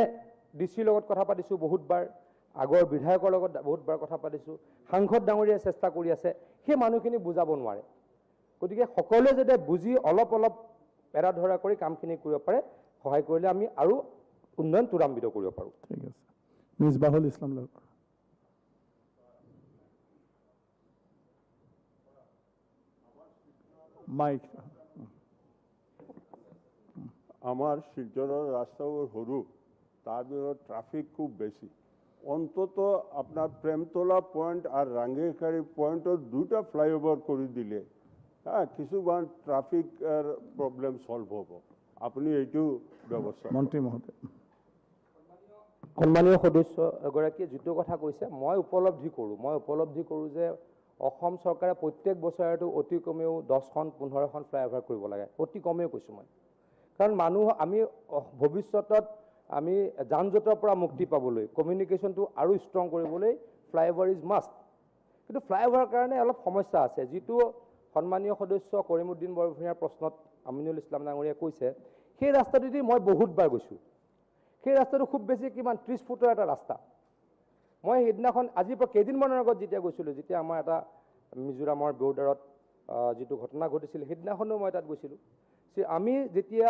ডি চিৰ লগত কথা পাতিছোঁ বহুতবাৰ, আগৰ বিধায়কৰ লগত বহুতবাৰ কথা পাতিছোঁ, সাংসদ ডাঙৰীয়াই চেষ্টা কৰি আছে, সেই মানুহখিনি বুজাব নোৱাৰে। গতিকে সকলোৱে যাতে বুজি অলপ অলপ এৰা ধৰা কৰি কামখিনি কৰিব পাৰে, সহায় কৰিলে আমি আৰু উন্নয়ন ত্বৰান্বিত কৰিব পাৰোঁ। ঠিক আছে। মিছবাহুল ইছলাম লহকৰ। মাইক। আমাৰ শিলচৰৰ ৰাস্তাবোৰ সৰু, তাৰপিছত ট্ৰাফিক খুব বেছি। অন্তত আপোনাৰ প্ৰেমতলা পইণ্ট আৰু ৰাঙ্গিৰখাৰী পইণ্টত দুটা ফ্লাইঅভাৰ কৰি দিলে হা কিছুমান ট্ৰাফিক প্ৰব্লেম চল্ভ হ'ব। আপুনি এইটো ব্যৱস্থা। মন্ত্ৰী মহোদয়। সন্মানীয় সদস্য এগৰাকীয়ে যিটো কথা কৈছে মই উপলব্ধি কৰোঁ, যে অসম চৰকাৰে প্ৰত্যেক বছৰতো অতি কমেও 10খন 15খন ফ্লাইঅভাৰ কৰিব লাগে, অতি কমেও কৈছোঁ মই। কাৰণ মানুহ আমি ভৱিষ্যতত আমি যান জঁটৰ পৰা মুক্তি পাবলৈ, কমিউনিকেশ্যনটো আৰু ষ্ট্ৰং কৰিবলৈ ফ্লাইঅভাৰ is must. কিন্তু ফ্লাইঅভাৰৰ কাৰণে অলপ সমস্যা আছে, যিটো সন্মানীয় সদস্য কৰিমুদ্দিন বৰভূঞাৰ প্ৰশ্নত আমিনুল ইছলাম ডাঙৰীয়াই কৈছে। সেই ৰাস্তাটোদি মই বহুতবাৰ গৈছোঁ। সেই ৰাস্তাটো খুব বেছি কিমান 30 ফুটৰ এটা ৰাস্তা। মই সেইদিনাখন আজিৰ পৰা কেইদিনমানৰ আগত যেতিয়া গৈছিলোঁ, যেতিয়া আমাৰ এটা মিজোৰামৰ বৰ্ডাৰত যিটো ঘটনা ঘটিছিল, সেইদিনাখনো মই তাত গৈছিলোঁ। আমি যেতিয়া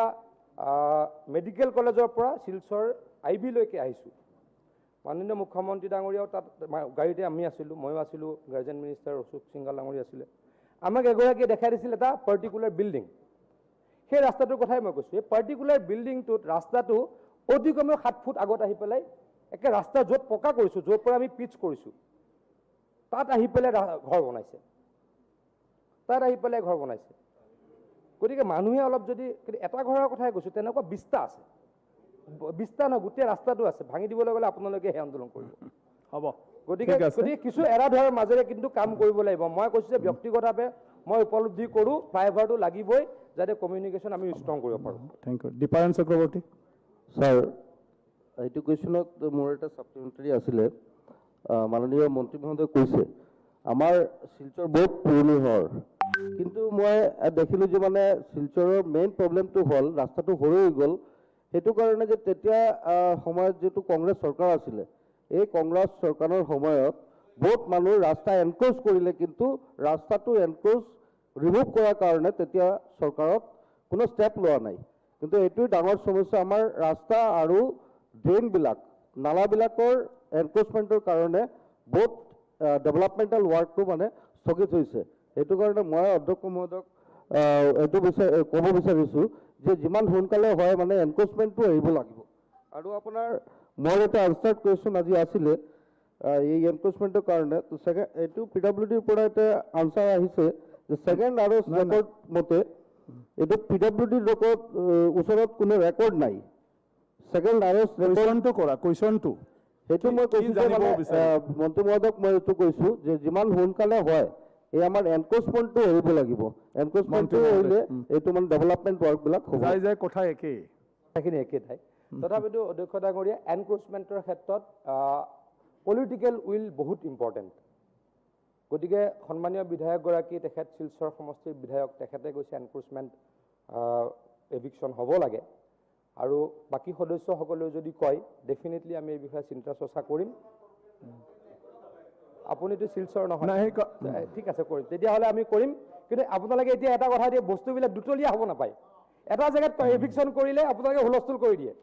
মেডিকেল কলেজৰ পৰা শিলচৰ আই বিলৈকে আহিছোঁ, মাননীয় মুখ্যমন্ত্ৰী ডাঙৰীয়াও তাত গাড়ীতে আমি আছিলোঁ, ময়ো আছিলোঁ, গাৰ্জেন মিনিষ্টাৰ অশোক সিংঘাল ডাঙৰীয়া আছিলে। আমাক এগৰাকীয়ে দেখাই দিছিল এটা পাৰ্টিকুলাৰ বিল্ডিং। সেই ৰাস্তাটোৰ কথাই মই কৈছোঁ। এই পাৰ্টিকুলাৰ বিল্ডিংটোত ৰাস্তাটো অতি কমেও 7 ফুট আগত আহি পেলাই একে ৰাস্তা য'ত পকা কৰিছোঁ, য'ৰ পৰা আমি পিচ কৰিছোঁ, তাত আহি পেলাই ঘৰ বনাইছে, তাত আহি পেলাই ঘৰ বনাইছে। গতিকে মানুহে অলপ যদি, কিন্তু এটা ঘৰৰ কথাই কৈছোঁ, তেনেকুৱা 20টা আছে, 20টা নহয় গোটেই ৰাস্তাটো আছে। ভাঙি দিবলৈ গ'লে আপোনালোকে সেই আন্দোলন কৰিব হ'ব। গতিকে গতিকে কিছু এৰা ধৰাৰ মাজেৰে কিন্তু কাম কৰিব লাগিব। মই কৈছোঁ যে ব্যক্তিগতভাৱে মই উপলব্ধি কৰোঁ ফ্লাইঅভাৰটো লাগিবই, যাতে কমিউনিকেশ্যন আমি ষ্ট্ৰং কৰিব পাৰোঁ। Thank you. Dipayan Chakraborty. Sir, এইটো কুৱেশ্যনত মোৰ এটা ছাপ্লিমেণ্টাৰী আছিলে। মাননীয় মন্ত্ৰী মহোদয়ে কৈছে আমাৰ শিলচৰ বহুত পুৰণি ঘৰ, কিন্তু মই দেখিলোঁ যে মানে শিলচৰৰ মেইন প্ৰব্লেমটো হ'ল ৰাস্তাটো সৰু হৈ গ'ল। সেইটো কাৰণে যে তেতিয়া সময়ত যিটো কংগ্ৰেছ চৰকাৰ আছিলে, এই কংগ্ৰেছ চৰকাৰৰ সময়ত বহুত মানুহ ৰাস্তা এনক্ৰ'চ কৰিলে, কিন্তু ৰাস্তাটো এনক্ৰ'চ ৰিমুভ কৰাৰ কাৰণে তেতিয়া চৰকাৰক কোনো ষ্টেপ লোৱা নাই। কিন্তু এইটোৱে ডাঙৰ সমস্যা, আমাৰ ৰাস্তা আৰু ড্ৰেইনবিলাক, নালাবিলাকৰ এনক্ৰ'চমেণ্টৰ কাৰণে বহুত ডেভেলপমেণ্টেল ৱৰ্কটো মানে স্থগিত হৈছে। সেইটো কাৰণে মই অধ্যক্ষ মহোদয়ক এইটো ক'ব বিচাৰিছোঁ যে যিমান সোনকালে হয় মানে এনক্ৰ'চমেণ্টটো এৰিব লাগিব। আৰু আপোনাৰ মোৰ এটা আনচাৰ্ড কুৱেশ্যন আজি আছিলে এই এনক্ৰ'চমেণ্টৰ কাৰণে, ছেকেণ্ড এইটো পি ডাব্লিউ ডিৰ পৰা এটা আনচাৰ আহিছে যে ছেকেণ্ড আৰু ৰেকৰ্ড মতে এইটো পি ডাব্লিউ ডিৰ ৰেকৰ্ড ওচৰত কোনো ৰেকৰ্ড নাই। ছেকেণ্ড আৰু কুৱেশ্যনটো কৰা, কুৱেশ্যনটো সেইটো মই কৈছোঁ যে মানে মন্ত্ৰী মহোদয়ক মই এইটো কৈছোঁ যে যিমান সোনকালে হয় এই আমাৰ এনক্ৰ'চমেণ্টটো এৰিব লাগিব। এনক্ৰ'চমেণ্টটো এৰিলে এইটো মানে ডেভেলপমেণ্ট ৱৰ্কবিলাক হ'ব। যাই যাই কথা একেই, সেইখিনি একেই ঠাই। তথাপিতো অধ্যক্ষ ডাঙৰীয়া, এনক্ৰ'চমেণ্টৰ ক্ষেত্ৰত পলিটিকেল will বহুত ইম্পৰ্টেণ্ট। গতিকে সন্মানীয় বিধায়কগৰাকী, তেখেত শিলচৰ সমষ্টিৰ বিধায়ক, তেখেতে কৈছে এনক্ৰ'চমেণ্ট এভিকশ্যন হ'ব লাগে। আৰু বাকী সদস্যসকলেও যদি কয়, ডেফিনেটলি আমি এই বিষয়ে চিন্তা চৰ্চা কৰিম। আপুনিতো শিলচৰ নহয়, ঠিক আছে, কৰিম তেতিয়াহ'লে আমি কৰিম। কিন্তু আপোনালোকে এতিয়া এটা কথা দিয়ে, বস্তুবিলাক দুতলীয়া হ'ব নাপায়। এটা জেগাত এভিকশ্যন কৰিলে আপোনালোকে হুলস্থুল কৰি দিয়ে,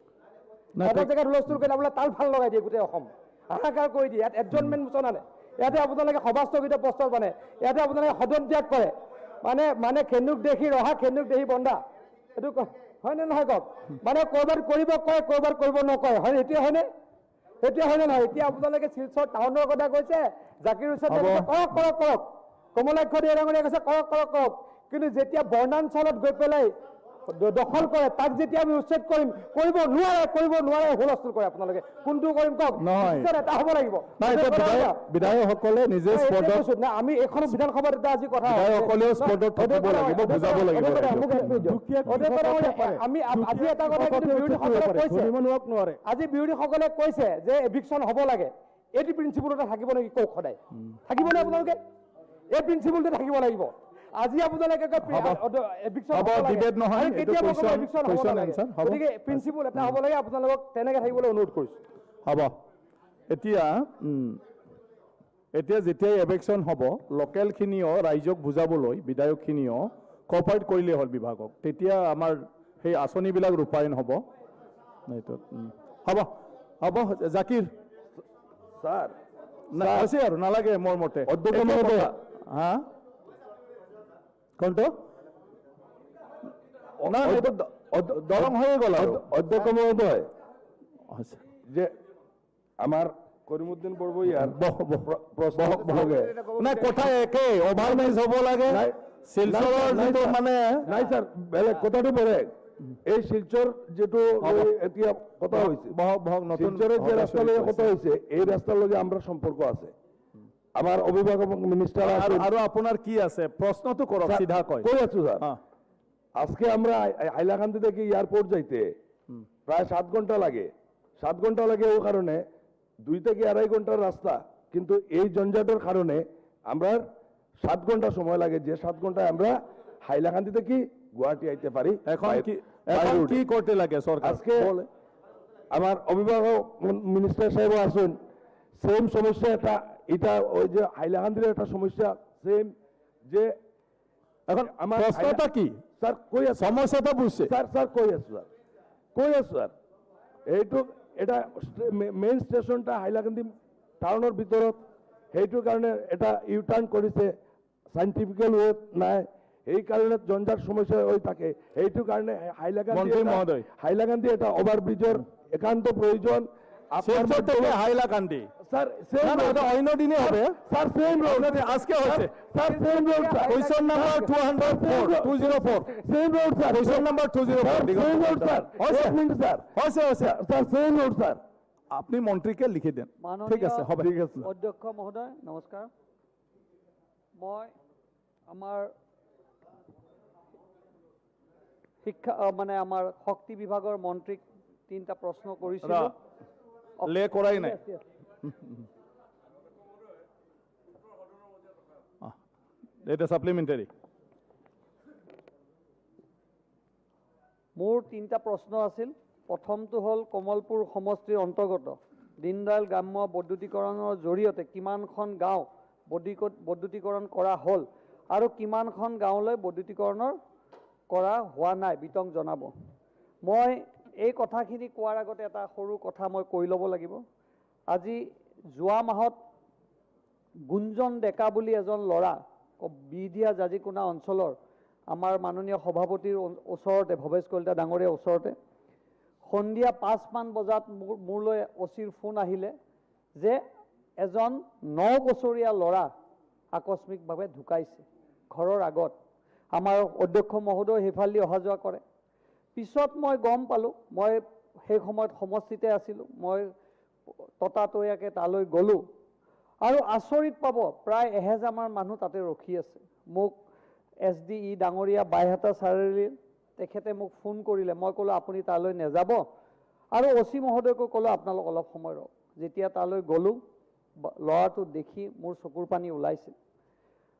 এটা জেগাত হুলস্থুল কৰিলে আপোনালোকে তাল ফাল লগাই দিয়ে, গোটেই অসম হাহাকাৰ কৰি দিয়ে। ইয়াত এডজনমেণ্ট মোচন আনে, ইয়াতে আপোনালোকে সভাস্থগিত প্ৰস্তাৱ আনে, ইয়াতে আপোনালোকে সদন ত্যাগ কৰে। মানে মানে খেনুক দেখি ৰহা, খেনুক দেখি বন্ধা, এইটো হয়নে নহয় কওক? মানে ক'ৰবাত কৰিব কয়, ক'ৰবাত কৰিব নকয়, হয় এইটোৱে হয়নে? সেইটোৱে হয়নে নহয়? এতিয়া আপোনালোকে শিলচৰ টাউনৰ কথা কৈছে, জাকিৰ হুছেইন কৰক কৰক কৰক, কমলাক্ষ দে ডাঙৰীয়াই কৈছে কৰক কৰক কৰক, কিন্তু যেতিয়া বৰ্ণাঞ্চলত গৈ পেলাই দখল কৰে, তাক যেতিয়া আমি উচ্ছেদ কৰিম, কৰিব নোৱাৰে, কৰিব নোৱাৰে, হুলস্থুল কৰে আপোনালোকে। কোনটো কৰিম কওক? এটা হ'ব লাগিব। বিধায়কসকলে নিজে আমি এইখন বিধানসভাত এটা আজি কথা আমি আজি এটা কথা বিৰোধীসকলে কৈছে, আজি বিৰোধীসকলে কৈছে যে এভিকশ্যন হ'ব লাগে। এইটো প্ৰিন্সিপল এটা থাকিব নেকি কওক? সদায় থাকিবনে আপোনালোকে? এই প্ৰিন্সিপলটো থাকিব লাগিব। আজি আপোনালোকে গতিকে প্ৰিন্সিপল এটা হ'ব লাগে, আপোনালোকক তেনেকৈ থাকিবলৈ অনুৰোধ কৰিছোঁ। হ'ব। এতিয়া এতিয়া যেতিয়াই এভিকশ্যন হ'ব, লোকেলখিনিও ৰাইজক বুজাবলৈ বিধায়কখিনিও কপাৰেট কৰিলেই হ'ল বিভাগক, তেতিয়া আমাৰ সেই আঁচনিবিলাক ৰূপায়ণ হ'ব। হ'ব হ'ব। জাকিৰ ছাৰ আছে আৰু নালাগে মোৰ মতে। হা কোনটো? দৰং হৈয়ে গ'ল। আৰু অধ্যক্ষ মহোদয়, যে আমাৰ কৰিমুদ্দিন বৰবৰীয়াৰ প্ৰশ্ন নাই, কথা একেই, অভাৰব্ৰিজ হ'ব লাগে শিলচৰৰ যিটো, মানে নাই ছাৰ, বেলেগ কথাটো বেলেগ। এই শিলচৰ যিটো এতিয়া কথা হৈছে, শিলচৰেৰ যে ৰাস্তা লগে কথা হৈছে, এই ৰাস্তাৰ লগে আমৰা সম্পৰ্ক আছে। আমাৰ অভিভাৱক মিনিষ্টাৰ আছে। আৰু আপোনাৰ কি আছে প্ৰশ্নটো কৰক, চিধা কয়। কৈ আছো স্যাৰ। আজকে আমরা হাইলাকান্দি থেকে এয়ারপোর্ট যাইতে প্রায় 7 ঘন্টা লাগে, 7 ঘন্টা লাগে। ও কারণে 2 থেকে 2.5 ঘন্টার রাস্তা, কিন্তু এই জঞ্জাটের কারণে আমরা 7 ঘন্টা সময় লাগে, যে 7 ঘন্টায় আমরা হাইলাকান্দি থেকে গুয়াহাটি আইতে পারি। এখন কি করতে লাগে সরকার? আজকে আমার অভিভাবক মিনিস্টার সাহেব আসুন, সেম সমস্যা এটা, এটা ওই যে হাইলাকান্দির একটা সমস্যা সেম। যে এখন আমার প্রশ্নটা কি স্যার? কই আছে সমস্যাটা বুঝছে স্যার? স্যার কই আছে স্যার? কই আছে স্যার? এইটো এটা মেইন ষ্টেচনটা হাইলাকান্দি টাউনৰ ভিতৰত, সেইটোৰ কাৰণে এটা ইউ টাৰ্ণ কৰিছে, চাইণ্টিফিকেল ৱে নাই, এই কাৰণে জঞ্জাট সমস্যা হৈ থাকে। সেইটো কাৰণে হাইলাকান্দি মহোদয়, হাইলাকান্দি এটা অভাৰব্ৰিজৰ একান্ত প্ৰয়োজন। হাইলাকান্দি স্যার সেম রোড, অন্য দিনে হবে স্যার, সেম রোড আজকে হয়েছে sir, same road sir. Question number 204, 204, same road sir. Question number 204, same road sir. হয়েছে মিনিট স্যার, হয়েছে হয়েছে স্যার, সেম রোড স্যার। আপনি মন্ত্রীকে লিখে দেন। ঠিক আছে, হবে। ঠিক আছে। অধ্যক্ষ মহোদয় নমস্কাৰ। মই আমাৰ শিক্ষা মানে আমাৰ শক্তি বিভাগৰ মন্ত্ৰীক 3টা প্ৰশ্ন কৰিছিলোঁ। লে কৰাই নাই। এটা সাপ্লিমেন্টাৰী। মোৰ 3টা প্ৰশ্ন আছিল। প্ৰথমটো হ'ল কমলপুৰ সমষ্টিৰ অন্তৰ্গত দীনদয়াল গ্ৰাম্য বৈদ্যুতিকৰণৰ জৰিয়তে কিমানখন গাঁও বৈদ্যুতিকৰণ কৰা হ'ল আৰু কিমানখন গাঁৱলৈ বৈদ্যুতিকৰণৰ কৰা হোৱা নাই, বিতং জনাব। মই এই কথাখিনি কোৱাৰ আগতে এটা সৰু কথা মই কৈ ল'ব লাগিব। আজি যোৱা মাহত গুঞ্জন ডেকা বুলি এজন ল'ৰা বিধিয়া জাজিকোনা অঞ্চলৰ আমাৰ মাননীয় সভাপতিৰ ওচৰতে, ভৱেশ কলিতা ডাঙৰীয়াৰ ওচৰতে সন্ধিয়া 5মান বজাত মোলৈ অচিৰ ফোন আহিলে যে এজন 9 বছৰীয়া ল'ৰা আকস্মিকভাৱে ঢুকাইছে ঘৰৰ আগত। আমাৰ অধ্যক্ষ মহোদয় সেইফালেদি অহা যোৱা কৰে। পিছত মই গম পালোঁ, মই সেই সময়ত সমষ্টিতে আছিলোঁ, মই ততাতৈয়াকৈ তালৈ গ'লোঁ আৰু আচৰিত পাব প্ৰায় 1000মান মানুহ তাতে ৰখি আছে। মোক এছ ডি ই ডাঙৰীয়া বাইহাটা চাৰিআলিৰ তেখেতে মোক ফোন কৰিলে। মই ক'লোঁ আপুনি তালৈ নেযাব, আৰু অ' চি মহোদয়কো ক'লোঁ আপোনালোক অলপ সময় ৰওক। যেতিয়া তালৈ গ'লোঁ, ল'ৰাটো দেখি মোৰ চকুৰ পানী ওলাইছিল।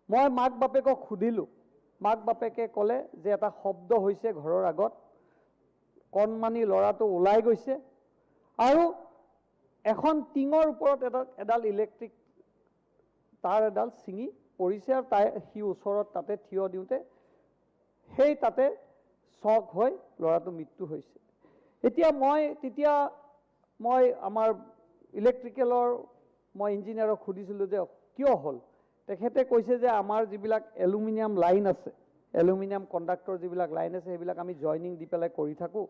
মই মাক বাপেকক সুধিলোঁ, মাক বাপেকে ক'লে যে এটা শব্দ হৈছে ঘৰৰ আগত, কণমানি ল'ৰাটো ওলাই গৈছে আৰু এখন টিঙৰ ওপৰত এডাল ইলেক্ট্ৰিক তাঁৰ এডাল ছিঙি পৰিছে আৰু তাই সি ওচৰত তাতে থিয় দিওঁতে সেই তাতে চক হৈ ল'ৰাটো মৃত্যু হৈছে। এতিয়া মই তেতিয়া মই আমাৰ ইলেক্ট্ৰিকেলৰ মই ইঞ্জিনিয়াৰক সুধিছিলোঁ যে কিয় হ'ল। তেখেতে কৈছে যে আমাৰ যিবিলাক এলুমিনিয়াম লাইন আছে, এলুমিনিয়াম কণ্ডাক্টৰ যিবিলাক লাইন আছে, সেইবিলাক আমি জইনিং দি পেলাই কৰি থাকোঁ।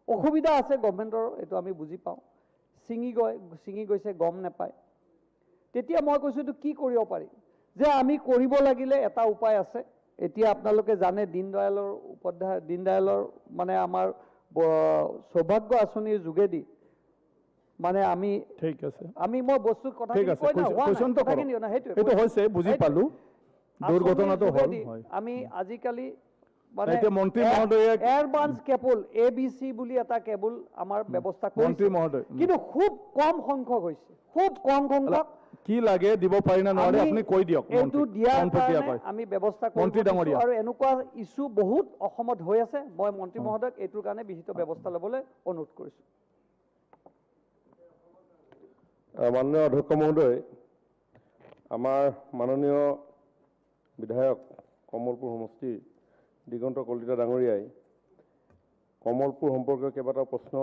অসুবিধা আছে গভমেণ্টৰ, এইটো আমি বুজি পাওঁ। ছিঙি গৈছে গম নাপায়। তেতিয়া মই কৈছোঁ এইটো কি কৰিব পাৰি, যে আমি কৰিব লাগিলে এটা উপায় আছে। এতিয়া আপোনালোকে জানে দীনদয়ালৰ উপাধ্যায়, দীনদয়ালৰ মানে আমাৰ সৌভাগ্য আঁচনিৰ যোগেদি মানে আমি ঠিক আছে, আমি মই বস্তু কথা সেইটো হৈছে বুজি পালো, দুৰ্ঘটনাটো হ'ল। আমি আজিকালি মানে মন্ত্ৰী মহোদয়ে এয়াৰবান্স কেবল এ বি চি বুলি এটা কেবল আমাৰ ব্যৱস্থা কৰিছে মন্ত্ৰী মহোদয়, কিন্তু খুব কম সংখ্যক হৈছে, খুব কম সংখ্যক। কি লাগে দিব পাৰি না নোৱাৰে আপুনি কৈ দিয়ক। এইটো দিয়াৰ কাৰণে আমি ব্যৱস্থা কৰিছোঁ আৰু এনেকুৱা ইছ্যু বহুত অসমত হৈ আছে। মই মন্ত্ৰী মহোদয়ক এইটোৰ কাৰণে বিহিত ব্যৱস্থা ল'বলৈ অনুৰোধ কৰিছোঁ। মাননীয় অধ্যক্ষ মহোদয়, আমাৰ মাননীয় বিধায়ক কমলপুৰ সমষ্টিৰ দিগন্ত কলিতা ডাঙৰীয়াই কমলপুৰ সম্পৰ্কীয় কেইবাটাও প্ৰশ্ন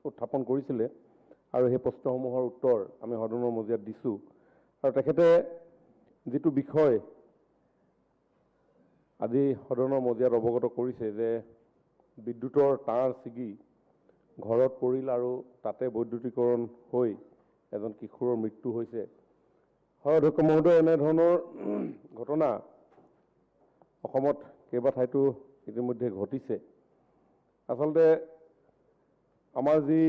উত্থাপন কৰিছিলে আৰু সেই প্ৰশ্নসমূহৰ উত্তৰ আমি সদনৰ মজিয়াত দিছোঁ। আৰু তেখেতে যিটো বিষয় আজি সদনৰ মজিয়াত অৱগত কৰিছে যে বিদ্যুতৰ তাঁৰ ছিগি ঘৰত পৰিল আৰু তাতে বৈদ্যুতিকৰণ হৈ এজন কিশোৰৰ মৃত্যু হৈছে। হয় অধ্যক্ষ মহোদয়, এনেধৰণৰ ঘটনা অসমত কেইবা ঠাইতো ইতিমধ্যে ঘটিছে। আচলতে আমাৰ যি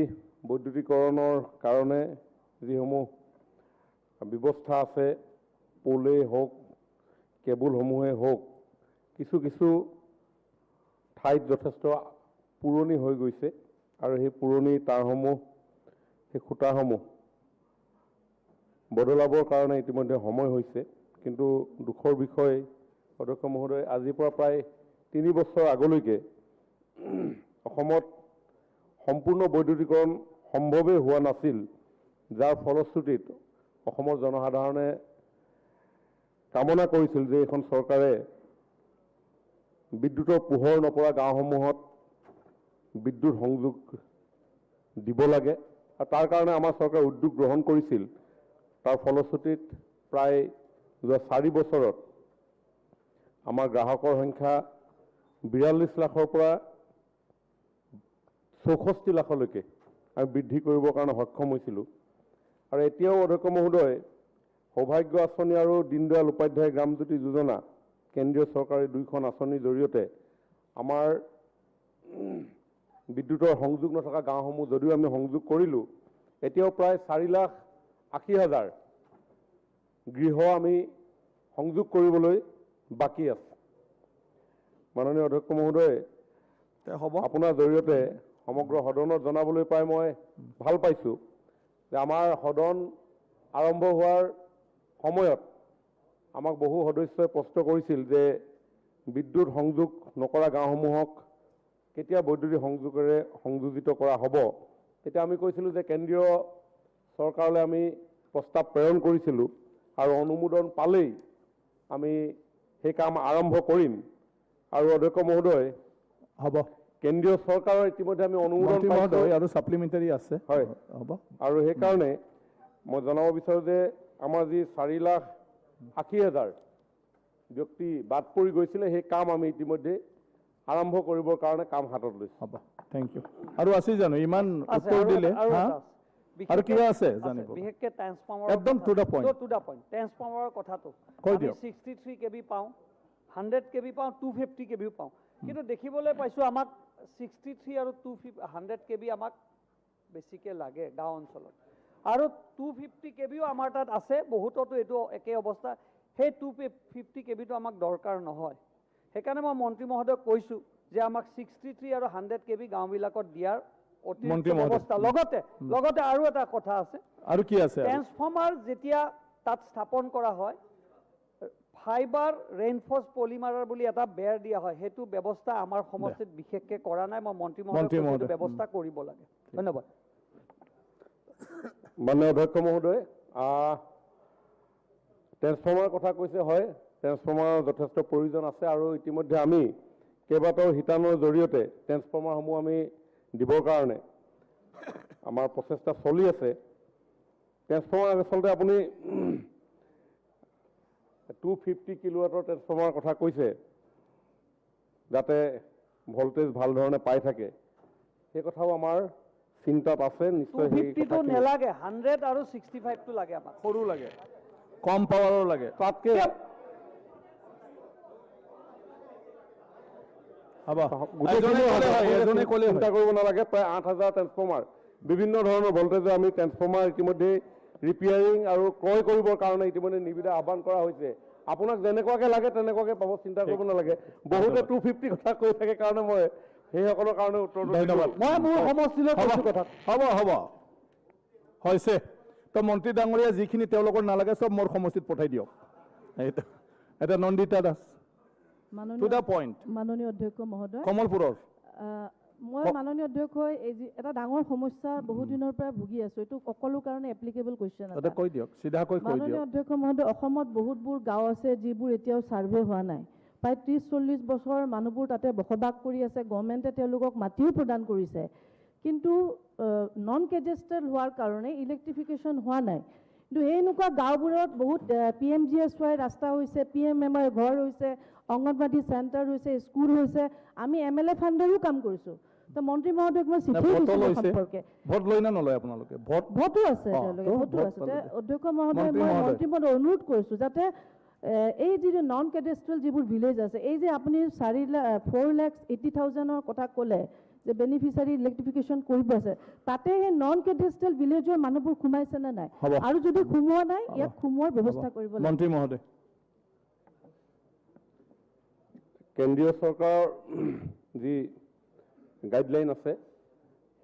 বৈদ্যুতিকৰণৰ কাৰণে যিসমূহ ব্যৱস্থা আছে, পোলেই হওক, কেবুলসমূহেই হওক, কিছু কিছু ঠাইত যথেষ্ট পুৰণি হৈ গৈছে আৰু সেই পুৰণি তাঁৰসমূহ, সেই খুঁটাসমূহ বদলাবৰ কাৰণে ইতিমধ্যে সময় হৈছে। কিন্তু দুখৰ বিষয় অধ্যক্ষ মহোদয়, আজিৰ পৰা প্ৰায় 3 বছৰ আগলৈকে অসমত সম্পূৰ্ণ বৈদ্যুতিকৰণ সম্ভৱেই হোৱা নাছিল, যাৰ ফলশ্ৰুতিত অসমৰ জনসাধাৰণে কামনা কৰিছিল যে এইখন চৰকাৰে বিদ্যুতৰ পোহৰ নপৰা গাঁওসমূহত বিদ্যুৎ সংযোগ দিব লাগে আৰু তাৰ কাৰণে আমাৰ চৰকাৰে উদ্যোগ গ্ৰহণ কৰিছিল। তাৰ ফলশ্ৰুতিত প্ৰায় যোৱা 4 বছৰত আমাৰ গ্ৰাহকৰ সংখ্যা 42 লাখৰ পৰা 64 লাখলৈকে আমি বৃদ্ধি কৰিবৰ কাৰণে সক্ষম হৈছিলোঁ। আৰু এতিয়াও অধ্যক্ষ মহোদয়, সৌভাগ্য আঁচনি আৰু দীনদয়াল উপাধ্যায় গ্ৰামজ্যোতি যোজনা কেন্দ্ৰীয় চৰকাৰৰ দুইখন আঁচনিৰ জৰিয়তে আমাৰ বিদ্যুতৰ সংযোগ নথকা গাঁওসমূহ যদিও আমি সংযোগ কৰিলোঁ, এতিয়াও প্ৰায় 4,80,000 গৃহ আমি সংযোগ কৰিবলৈ বাকী আছে। মাননীয় অধ্যক্ষ মহোদয়, আপোনাৰ জৰিয়তে সমগ্ৰ সদনত জনাবলৈ পাই মই ভাল পাইছোঁ যে আমাৰ সদন আৰম্ভ হোৱাৰ সময়ত আমাক বহু সদস্যই প্ৰশ্ন কৰিছিল যে বিদ্যুৎ সংযোগ নকৰা গাঁওসমূহক কেতিয়া বৈদ্যুতিক সংযোগেৰে সংযোজিত কৰা হ'ব। তেতিয়া আমি কৈছিলোঁ যে কেন্দ্ৰীয় চৰকাৰলৈ আমি প্ৰস্তাৱ প্ৰেৰণ কৰিছিলোঁ আৰু অনুমোদন পালেই আমি সেই কাম আৰম্ভ কৰিম। আৰু অধ্যক্ষ মহোদয়, হ'ব, কেন্দ্ৰীয় চৰকাৰৰ ইতিমধ্যে আমি অনুমোদন পাইছোঁ আৰু ছাপ্লিমেণ্টাৰী আছে। হয়, হ'ব। আৰু সেইকাৰণে মই জনাব বিচাৰোঁ যে আমাৰ যি 4,80,000 ব্যক্তি বাদ পৰি গৈছিলে, সেই কাম আমি ইতিমধ্যে আৰম্ভ কৰিবৰ কাৰণে কাম হাতত লৈছোঁ। হ'ব, thank U. আৰু আছে জানো ইমান উত্তৰ দিলে? আৰু কিবা আছে জানিব? বিশেষকৈ ট্ৰান্সফৰ্মাৰ, একদম to the point, to the point. ট্ৰান্সফৰ্মাৰৰ কথাটো আমি 63 কেবি পাওঁ, 100 কেবি পাওঁ, 250 কেবিও পাওঁ, কিন্তু দেখিবলৈ পাইছোঁ আমাক 63 আৰু 100 কেবি আমাক বেছিকৈ লাগে গাঁও অঞ্চলত, আৰু 250 কেবিও আমাৰ তাত আছে, বহুততো এইটো একেই অৱস্থা। সেই 250 কেবিটো আমাক দৰকাৰ নহয়। সেইকাৰণে মই মন্ত্ৰী মহোদয়ক কৈছোঁ যে আমাক 63 আৰু 100 কেবি গাঁওবিলাকত দিয়াৰ অতিৰিক্ত ব্যৱস্থা। লগতে লগতে আৰু এটা কথা আছে, আৰু কি আছে? ট্ৰেন্সফৰ্মাৰ যেতিয়া তাত স্থাপন কৰা হয়, ফাইবাৰ ৰেইনফৰ্চ পলিমাৰৰ বুলি এটা বেৰ দিয়া হয়, সেইটো ব্যৱস্থা আমাৰ সমষ্টিত বিশেষকৈ কৰা নাই। মই মন্ত্ৰী মহোদয়ক ব্যৱস্থা কৰিব লাগে। ধন্যবাদ। মাননীয় অধ্যক্ষ মহোদয়, ট্ৰেন্সফৰ্মাৰ কথা কৈছে, হয়, ট্ৰেন্সফৰ্মাৰৰ যথেষ্ট প্ৰয়োজন আছে আৰু ইতিমধ্যে আমি কেইবাটাও শিতানৰ জৰিয়তে ট্ৰেন্সফৰ্মাৰসমূহ আমি দিবৰ কাৰণে আমাৰ প্ৰচেষ্টা চলি আছে। ট্ৰেন্সফৰ্মাৰ আচলতে আপুনি 250 কিলোৱাটৰ ট্ৰেন্সফৰ্মাৰৰ কথা কৈছে, যাতে ভল্টেজ ভাল ধৰণে পাই থাকে, সেই কথাও আমাৰ চিন্তাত আছে। নিশ্চয় 250টো নালাগে, 100 আৰু 65টো লাগে আমাক, সৰু লাগে, কম পাৱাৰৰ লাগে, তাতকৈ চিন্তা কৰিব নালাগে। প্ৰায় 8,000 ট্ৰেন্সফৰ্মাৰ বিভিন্ন ধৰণৰ ভল্টেজৰ আমি ট্ৰেন্সফৰ্মাৰ ইতিমধ্যে ৰিপেয়াৰিং আৰু ক্ৰয় কৰিবৰ কাৰণে ইতিমধ্যে নিবিদা আহ্বান কৰা হৈছে। আপোনাক যেনেকুৱাকৈ লাগে তেনেকুৱাকৈ পাব, চিন্তা কৰিব নালাগে। বহুতে 250 কথা কৈ থাকে কাৰণে মই সেইসকলৰ কাৰণে উত্তৰটো ধন্যবাদ। মই মোৰ সমষ্টিলৈ কৈছোঁ কথা। হ'ব হ'ব, হৈছে তো। মন্ত্ৰী ডাঙৰীয়া যিখিনি তেওঁলোকৰ নালাগে চব মোৰ সমষ্টিত পঠাই দিয়ক। এটা Nandita Das, to the point. মাননীয় অধ্যক্ষ মহোদয়, কমলপুৰৰ মই মাননীয় অধ্যক্ষই এই এটা ডাঙৰ সমস্যা বহুদিনৰ পৰা ভুগি আছোঁ, এইটো সকলো কাৰণে এপ্লিকেবল কুৱেশ্যন এটা কৈ দিয়ক, চিধাকৈ কৈ দিয়ক। মাননীয় অধ্যক্ষ মহোদয়, অসমত বহুতবোৰ গাঁও আছে যিবোৰ এতিয়াও ছাৰ্ভে হোৱা নাই। প্ৰায় 30-40 বছৰ মানুহবোৰ তাতে বসবাস কৰি আছে, গভৰ্ণমেণ্টে তেওঁলোকক মাটিও প্ৰদান কৰিছে, কিন্তু নন কেডেষ্টাৰ হোৱাৰ কাৰণে ইলেক্ট্ৰিফিকেশ্যন হোৱা নাই। কিন্তু এনেকুৱা গাঁওবোৰত বহুত PMGSY ৰাস্তা হৈছে, PMMI ঘৰ হৈছে, অংগনবাদী চেণ্টাৰ হৈছে, স্কুল হৈছে। আমি MLA ফাণ্ডৰো কাম কৰিছোঁ। তো মন্ত্ৰী মহোদয়ক মই চিঠিও দিছিলোঁ সম্পৰ্কে। ভোট লয় না নলয় আপোনালোকে? ভোটো আছে, তেওঁলোকে ভোটো আছে। অধ্যক্ষ মহোদয়, মই মন্ত্ৰী মহোদয় অনুৰোধ কৰিছোঁ যাতে এই যিটো নন কেডেষ্ট্ৰেল যিবোৰ ভিলেজ আছে, এই যে আপুনি 4,80,000 কথা ক'লে যে বেনিফিচাৰী ইলেক্ট্ৰিফিকেশ্যন কৰিব আছে, তাতে সেই নন কেডেষ্ট্ৰেল ভিলেজৰ মানুহবোৰ সোমাইছে নে নাই, আৰু যদি সোমোৱা নাই ইয়াক সোমোৱাৰ ব্যৱস্থা কৰিব লাগে। মন্ত্ৰী মহোদয়, কেন্দ্ৰীয় চৰকাৰৰ যি গাইডলাইন আছে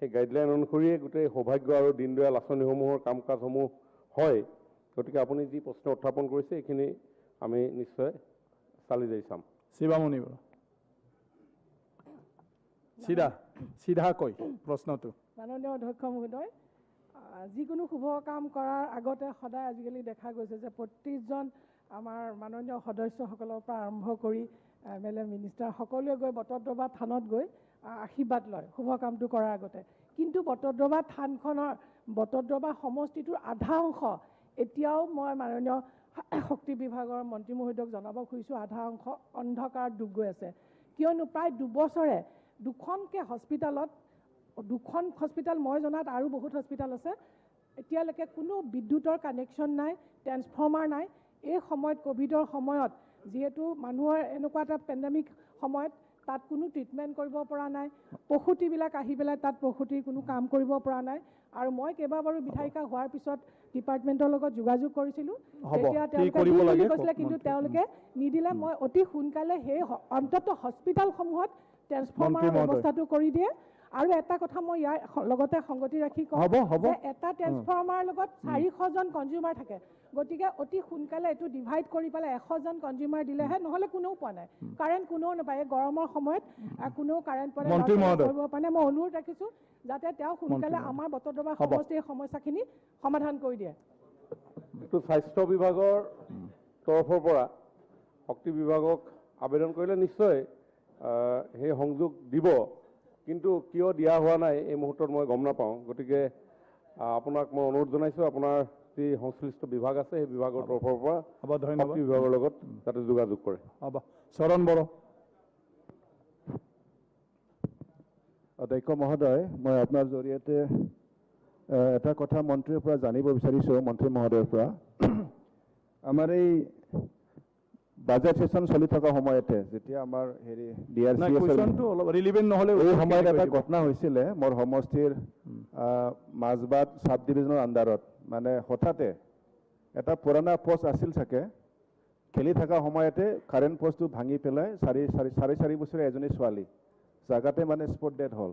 সেই গাইডলাইন অনুসৰিয়ে গোটেই সৌভাগ্য আৰু দীনদয়াল আঁচনিসমূহৰ কাম কাজসমূহ হয়। গতিকে আপুনি যি প্ৰশ্ন উত্থাপন কৰিছে এইখিনি আমি নিশ্চয় চালি যাই চাম। শিৱামণি বৰা, চিধাকৈ প্ৰশ্নটো। মাননীয় অধ্যক্ষ মহোদয়, যিকোনো শুভ কাম কৰাৰ আগতে সদায় আজিকালি দেখা গৈছে যে প্ৰতিজন আমাৰ মাননীয় সদস্যসকলৰ পৰা আৰম্ভ কৰি MLA, minister সকলোৱে গৈ বটদ্ৰৱা থানত গৈ আশীৰ্বাদ লয় শুভ কামটো কৰাৰ আগতে। কিন্তু বটদ্ৰৱা থানখনৰ, বটদ্ৰৱা সমষ্টিটোৰ আধা অংশ এতিয়াও মই মাননীয় শক্তি বিভাগৰ মন্ত্ৰী মহোদয়ক জনাব খুজিছোঁ, আধা অংশ অন্ধকাৰত ডুব গৈ আছে। কিয়নো প্ৰায় 2 বছৰে দুখনকৈ হস্পিটেলত, দুখন হস্পিটেল মই জনাত আৰু বহুত হস্পিটেল আছে, এতিয়ালৈকে কোনো বিদ্যুতৰ কানেকশ্যন নাই, ট্ৰেন্সফৰ্মাৰ নাই। এই সময়ত ক'ভিডৰ সময়ত যিহেতু মানুহৰ এনেকুৱা এটা পেণ্ডেমিক সময়ত তাত কোনো ট্ৰিটমেণ্ট কৰিব পৰা নাই, প্ৰসূতিবিলাক আহি পেলাই তাত প্ৰসূতিৰ কোনো কাম কৰিব পৰা নাই। আৰু মই কেইবাবাৰো বিধায়িকা হোৱাৰ পিছত ডিপাৰ্টমেণ্টৰ লগত যোগাযোগ কৰিছিলোঁ, তেতিয়া তেওঁলোকে কৈছিলে, কিন্তু তেওঁলোকে নিদিলে। মই অতি সোনকালে সেই অন্ততঃ হস্পিটেলসমূহত ট্ৰেন্সফৰ্মাৰৰ ব্যৱস্থাটো কৰি দিয়ে। আৰু এটা কথা মই ইয়াৰ লগতে সংগতি ৰাখি কওঁ যে এটা ট্ৰেন্সফৰ্মাৰৰ লগত 400 জন কনজিউমাৰ থাকে, গতিকে অতি সোনকালে এইটো ডিভাইড কৰি পেলাই 100 জন কনজিউমাৰ দিলেহে, নহ'লে কোনেও পোৱা নাই কাৰেণ্ট, কোনেও নাপায়। এই গৰমৰ সময়ত কোনেও কাৰেণ্ট পোৱা নাই, কৰিব পৰা নাই। মই অনুৰোধ ৰাখিছোঁ যাতে তেওঁ সোনকালে আমাৰ বটদ্ৰৱা সমষ্টিৰ সমস্যাখিনি সমাধান কৰি দিয়ে। এইটো স্বাস্থ্য বিভাগৰ তৰফৰ পৰা শক্তি বিভাগক আবেদন কৰিলে নিশ্চয় সেই সংযোগ দিব, কিন্তু কিয় দিয়া হোৱা নাই এই মুহূৰ্তত মই গম নাপাওঁ। গতিকে আপোনাক মই অনুৰোধ জনাইছোঁ, আপোনাৰ যি সংশ্লিষ্ট বিভাগ আছে সেই বিভাগৰ তৰফৰ পৰা শক্তি বিভাগৰ লগত যাতে যোগাযোগ কৰে। চৰণ বড়ো। অধ্যক্ষ মহোদয়, মই আপোনাৰ জৰিয়তে এটা কথা মন্ত্ৰীৰ পৰা জানিব বিচাৰিছোঁ, মন্ত্ৰী মহোদয়ৰ পৰা। আমাৰ এই বাজেট ছেশ্যন চলি থকা সময়তে যেতিয়া আমাৰ হেৰি DRC এই সময়ত এটা ঘটনা হৈছিলে মোৰ সমষ্টিৰ মাজবাট চাব ডিভিজনৰ আণ্ডাৰত, মানে হঠাতে এটা পুৰণা পোষ্ট আছিল চাগে, খেলি থকা সময়তে কাৰেণ্ট পোষ্টটো ভাঙি পেলাই 4.5 বছৰীয়া এজনী ছোৱালী জাগাতে মানে স্পট ডেড হ'ল।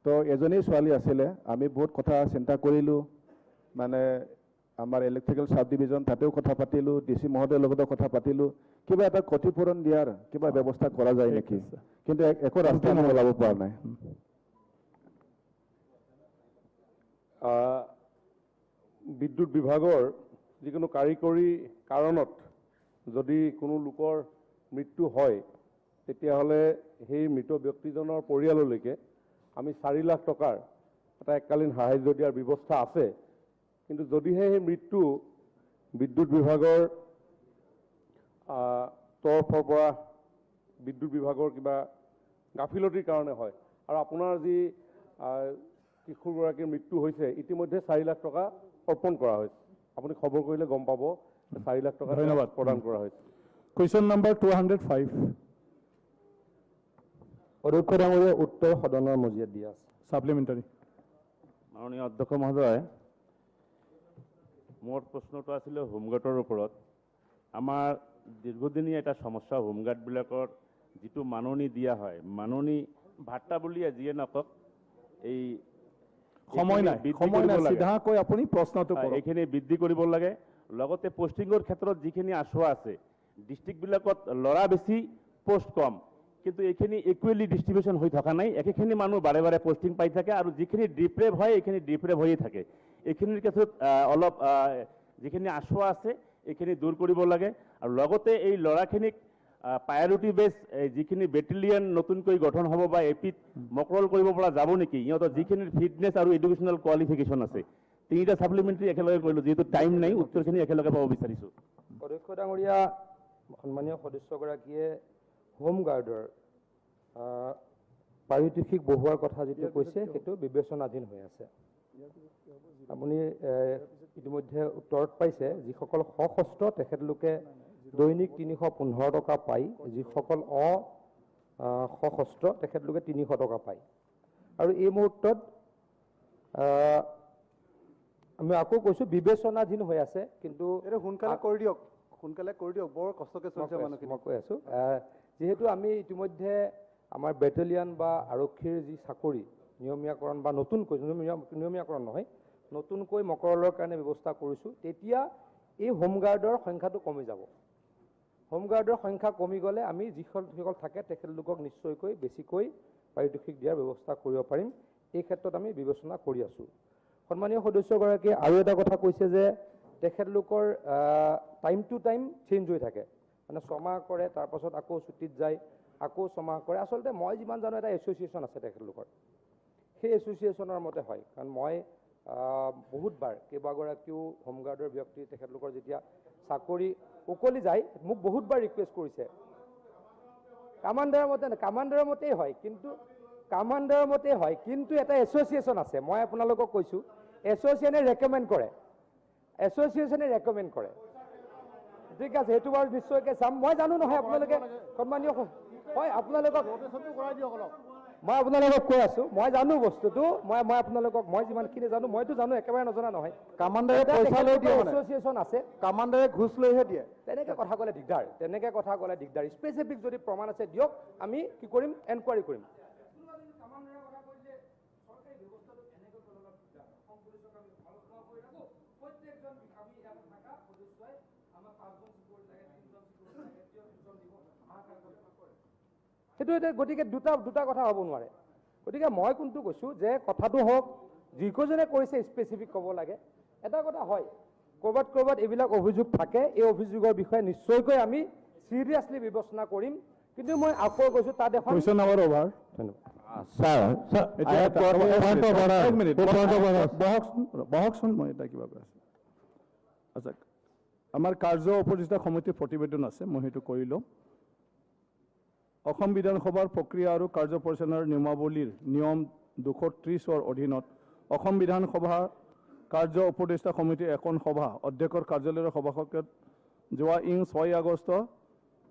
তো এজনী ছোৱালী আছিলে, আমি বহুত কথা চিন্তা কৰিলোঁ, মানে আমাৰ ইলেক্ট্ৰিকেল চাব ডিভিজন তাতেও কথা পাতিলোঁ, DC মহোদয়ৰ লগতো কথা পাতিলোঁ, কিবা এটা ক্ষতিপূৰণ দিয়াৰ কিবা ব্যৱস্থা কৰা যায় নেকি, কিন্তু একো ৰাস্তা আমি ওলাব পৰা নাই। বিদ্যুৎ বিভাগৰ যিকোনো কাৰিকৰী কাৰণত যদি কোনো লোকৰ মৃত্যু হয় তেতিয়াহ'লে সেই মৃত ব্যক্তিজনৰ পৰিয়াললৈকে আমি 4 লাখ টকাৰ এটা এককালীন সাহায্য দিয়াৰ ব্যৱস্থা আছে। কিন্তু যদিহে সেই মৃত্যু বিদ্যুৎ বিভাগৰ তৰফৰ পৰা বিদ্যুৎ বিভাগৰ কিবা গাফিলতিৰ কাৰণে হয়, আৰু আপোনাৰ যি কিশোৰগৰাকীৰ মৃত্যু হৈছে ইতিমধ্যে 4 লাখ টকা অৰ্পণ কৰা হৈছে, আপুনি খবৰ কৰিলে গম পাব 4 লাখ টকা ধন্যবাদ প্ৰদান কৰা হৈছে। Question number 205। অধ্যক্ষ ডাঙৰীয়া, উত্তৰ সদনৰ মজিয়াত দিয়া আছে। ছাপ্লিমেণ্টাৰী। মাননীয় অধ্যক্ষ মহোদয়, মোৰ প্ৰশ্নটো আছিলে হোমগাৰ্ডৰ ওপৰত। আমাৰ দীৰ্ঘদিনীয়া এটা সমস্যা হোমগাৰ্ডবিলাকৰ যিটো মাননি দিয়া হয়, মাননি ভাট্টা বুলিয়ে যিয়ে নকওক, এই সময় নাই, সময় নাই, চিধাকৈ আপুনি প্ৰশ্নটো কৰক। এইখিনি বৃদ্ধি কৰিব লাগে। লগতে পষ্টিঙৰ ক্ষেত্ৰত যিখিনি আঁচোৱা আছে, ডিষ্ট্ৰিক্টবিলাকত ল'ৰা বেছি পোষ্ট কম, কিন্তু এইখিনি ইকুৱেলি ডিষ্ট্ৰিবিউশ্যন হৈ থকা নাই। একেখিনি মানুহ বাৰে বাৰে পষ্টিং পাই থাকে আৰু যিখিনি ডিপ্ৰেভ হয় এইখিনি ডিপ্ৰেভ হৈয়ে থাকে। এইখিনিৰ ক্ষেত্ৰত অলপ যিখিনি আঁচোৱা আছে এইখিনি দূৰ কৰিব লাগে। আৰু লগতে এই ল'ৰাখিনিক প্ৰায়ৰিটি বেছ যিখিনি বেটেলিয়ন নতুনকৈ গঠন হ'ব বা এপিত মকৰল কৰিব পৰা যাব নেকি, সিহঁতৰ যিখিনি ফিটনেছ আৰু এডুকেশ্যনেল কোৱালিফিকেশ্যন আছে তিনিটা ছাপ্লিমেণ্টাৰী একেলগে কৰিলোঁ, যিহেতু টাইম নাই, উত্তৰখিনি একেলগে পাব বিচাৰিছোঁ। অধ্যক্ষ ডাঙৰীয়া, সন্মানীয় সদস্যগৰাকীয়ে হোমগাৰ্ডৰ পাৰিতোষিক বঢ়োৱাৰ কথা যিটো কৈছে সেইটো বিবেচনাধীন হৈ আছে। আপুনি ইতিমধ্যে উত্তৰত পাইছে, যিসকল সশস্ত্ৰ তেখেতলোকে দৈনিক 315 টকা পায়, যিসকল সশস্ত্ৰ তেখেতলোকে 300 টকা পায়। আৰু এই মুহূৰ্তত আমি আকৌ কৈছোঁ বিবেচনাধীন হৈ আছে, কিন্তু সোনকালে কৰি দিয়ক, সোনকালে কৰি দিয়ক, বৰ কষ্টকৈ চলিছে মানুহখিনি। মই কৈ আছোঁ, যিহেতু আমি ইতিমধ্যে আমাৰ বেটেলিয়ন বা আৰক্ষীৰ যি চাকৰি নিয়মীয়াকৰণ বা নতুনকৈ নিয়মীয়াকৰণ নহয়, নতুনকৈ মকৰলৰ কাৰণে ব্যৱস্থা কৰিছোঁ, তেতিয়া এই হোমগাৰ্ডৰ সংখ্যাটো কমি যাব। হোমগাৰ্ডৰ সংখ্যা কমি গ'লে আমি যিসকল থাকে তেখেতলোকক নিশ্চয়কৈ বেছিকৈ পাৰিতোষিক দিয়াৰ ব্যৱস্থা কৰিব পাৰিম। এই ক্ষেত্ৰত আমি বিবেচনা কৰি আছোঁ। সন্মানীয় সদস্যগৰাকীয়ে আৰু এটা কথা কৈছে যে তেখেতলোকৰ টাইম টু টাইম চেঞ্জ হৈ থাকে, মানে ছমাহ কৰে, তাৰপাছত আকৌ ছুটীত যায়, আকৌ ছমাহ কৰে। আচলতে মই যিমান জানো এটা এছ'চিয়েশ্যন আছে তেখেতলোকৰ, সেই এছ'চিয়েশ্যনৰ মতে হয়। কাৰণ মই বহুতবাৰ কেইবাগৰাকীও হোমগাৰ্ডৰ ব্যক্তি তেখেতলোকৰ যেতিয়া চাকৰি উকলি যায় মোক বহুতবাৰ ৰিকুৱেষ্ট কৰিছে। কামাণ্ডাৰৰ মতে কামাণ্ডাৰৰ মতেই হয়, কিন্তু কামাণ্ডাৰৰ মতেই হয়, কিন্তু এটা এছ'চিয়েশ্যন আছে। মই আপোনালোকক কৈছোঁ, এছ'চিয়েশ্যনে ৰেকমেণ্ড কৰে, এছ'চিয়েশ্যনে ৰেকমেণ্ড কৰে। ঠিক আছে, সেইটো বাৰু নিশ্চয়কৈ চাম। মই জানো নহয় আপোনালোকে সন্মানীয় হয়, আপোনালোকক মই আপোনালোকক কৈ আছোঁ, মই জানো বস্তুটো, মই মই আপোনালোকক মই যিমানখিনি জানো, মইতো জানো, একেবাৰে নজনা নহয়। কামাণ্ডাৰে পইচা লৈ দিয়ে, এছ'চিয়েশ্যন আছে, কামাণ্ডাৰে ঘোচ লৈহে দিয়ে। তেনেকৈ কথা ক'লে দিগদাৰ, তেনেকৈ কথা ক'লে দিগদাৰ। স্পেচিফিক যদি প্ৰমাণ আছে দিয়ক, আমি কি কৰিম, এনকুৱাৰী কৰিম। সেইটো এতিয়া গতিকে দুটা দুটা কথা হ'ব নোৱাৰে। গতিকে মই কোনটো কৈছোঁ যে কথাটো হওক, যিকেইজনে কৰিছে স্পেচিফিক ক'ব লাগে। এটা কথা হয়, ক'ৰবাত ক'ৰবাত এইবিলাক অভিযোগ থাকে, এই অভিযোগৰ বিষয়ে নিশ্চয়কৈ আমি চিৰিয়াছলি বিবেচনা কৰিম। কিন্তু মই আকৌ কৈছোঁ, তাত এখন বহকচোন, মই এটা কিবা কৈ আছোঁ। আচ্ছা, আমাৰ কাৰ্য উপদেষ্টা সমিতিৰ প্ৰতিবেদন আছে, মই সেইটো কৰি লওঁ। অসম বিধানসভাৰ প্ৰক্ৰিয়া আৰু কাৰ্য পৰিচালনাৰ নিয়মাৱলীৰ নিয়ম 230ৰ অধীনত অসম বিধানসভাৰ কাৰ্য উপদেষ্টা সমিতিৰ এখন সভা অধ্যক্ষৰ কাৰ্যালয়ৰ সভাকক্ষত যোৱা 6 আগষ্ট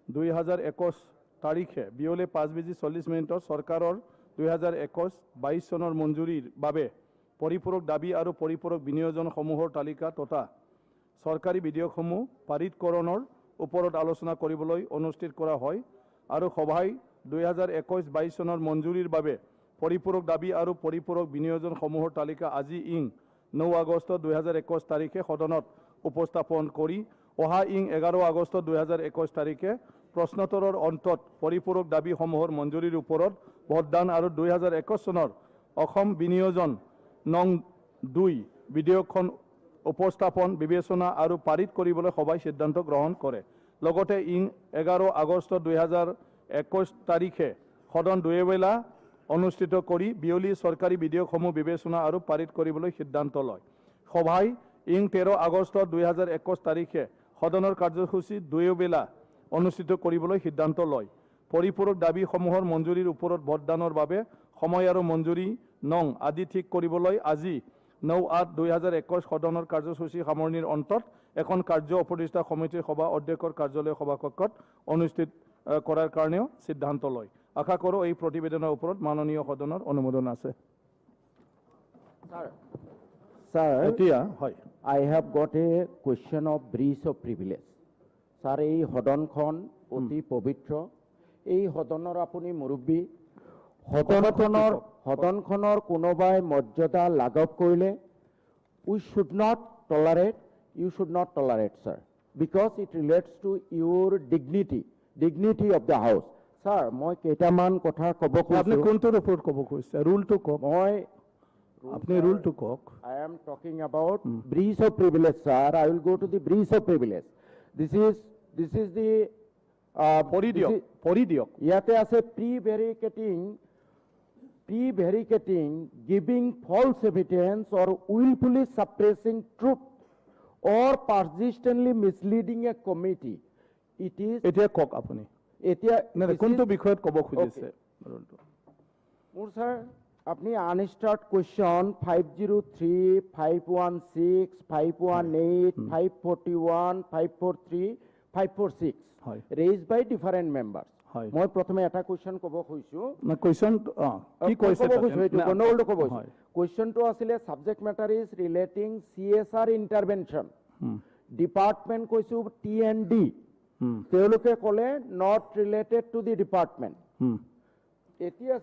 2021 তাৰিখে বিয়লি 5:40 চৰকাৰৰ 2021-22 চনৰ মঞ্জুৰিৰ বাবে পৰিপূৰক দাবী আৰু পৰিপূৰক বিনিয়োজনসমূহৰ তালিকা তথা চৰকাৰী বিধেয়কসমূহ পাৰিতকৰণৰ ওপৰত আলোচনা কৰিবলৈ অনুষ্ঠিত কৰা হয় আৰু সভাই 2021-22 চনৰ মঞ্জুৰিৰ বাবে পৰিপূৰক দাবী আৰু পৰিপূৰক বিনিয়োজনসমূহৰ তালিকা আজি 9 আগষ্ট 2021 তাৰিখে সদনত উপস্থাপন কৰি অহা 11 আগষ্ট 2021 তাৰিখে প্ৰশ্নোত্তৰৰ অন্তত পৰিপূৰক দাবীসমূহৰ মঞ্জুৰিৰ ওপৰত ভোটদান আৰু 2021 চনৰ অসম বিনিয়োজন নং 2 বিধেয়কখন উপস্থাপন, বিবেচনা আৰু পাৰিত কৰিবলৈ সভাই সিদ্ধান্ত গ্ৰহণ কৰে। লগতে 11 আগষ্ট 2021 তাৰিখে সদন দুয়োবেলা অনুষ্ঠিত কৰি বিয়লি চৰকাৰী বিধেয়কসমূহ বিবেচনা আৰু পাৰিত কৰিবলৈ সিদ্ধান্ত লয়। সভাই 13 আগষ্ট 2021 তাৰিখে সদনৰ কাৰ্যসূচী দুয়োবেলা অনুষ্ঠিত কৰিবলৈ সিদ্ধান্ত লয়। পৰিপূৰক দাবীসমূহৰ মঞ্জুৰিৰ ওপৰত ভোটদানৰ বাবে সময় আৰু মঞ্জুৰি নং আদি ঠিক কৰিবলৈ আজি 9/8/2021 সদনৰ কাৰ্যসূচী সামৰণিৰ অন্তত এখন কাৰ্য উপদেষ্টা সমিতিৰ সভা অধ্যক্ষৰ কাৰ্যালয় সভাকক্ষত অনুষ্ঠিত কৰাৰ কাৰণেও সিদ্ধান্ত লয়। আশা কৰোঁ এই প্ৰতিবেদনৰ ওপৰত মাননীয় সদনৰ অনুমোদন আছে। এতিয়া হয়, I have got a question of breach of privilege. Sir, এই সদনখন অতি পবিত্ৰ, এই সদনৰ আপুনি মুৰব্বী। সদনখনৰ কোনোবাই মৰ্যাদা লাঘৱ কৰিলে we should not tolerate, you should not tolerate, sir, because it relates to your dignity, dignity of the house. Sir, মই কেইটামান কথা ক'ব খুজিছোঁ। আপুনি কোনটোৰ ওপৰত ক'ব খুজিছে? ৰুলটো কওক। মই আপুনি ৰুলটো কওক। I am talking about breach of privilege, sir. I will go to the breach of privilege. This is the পঢ়ি দিয়ক, পঢ়ি দিয়ক। ইয়াতে আছে Prevaricating, giving false evidence or willfully suppressing truth or persistently misleading a committee, it is এতিয়া কওক আপুনি। এতিয়া নাই, কোনটো বিষয়ত ক'ব খুজিছে? মোৰ ছাৰ, আপুনি unanswered question 503, 516, 518, 541, 543, 546, raised by different members. মই প্ৰথমে এটা কুৱেশ্যন ক'ব খুজিছোঁ। কুৱেশ্যন কি কৈছে? ক'ব খুজিছোঁ, সেইটো গণ্ডগোলটো ক'ব খুজিছোঁ। কুৱেশ্যনটো আছিলে subject matter is relating CSR intervention, department কৈছোঁ টি এণ্ড ডি। তেওঁলোকে ক'লে not related to the department. এতিয়া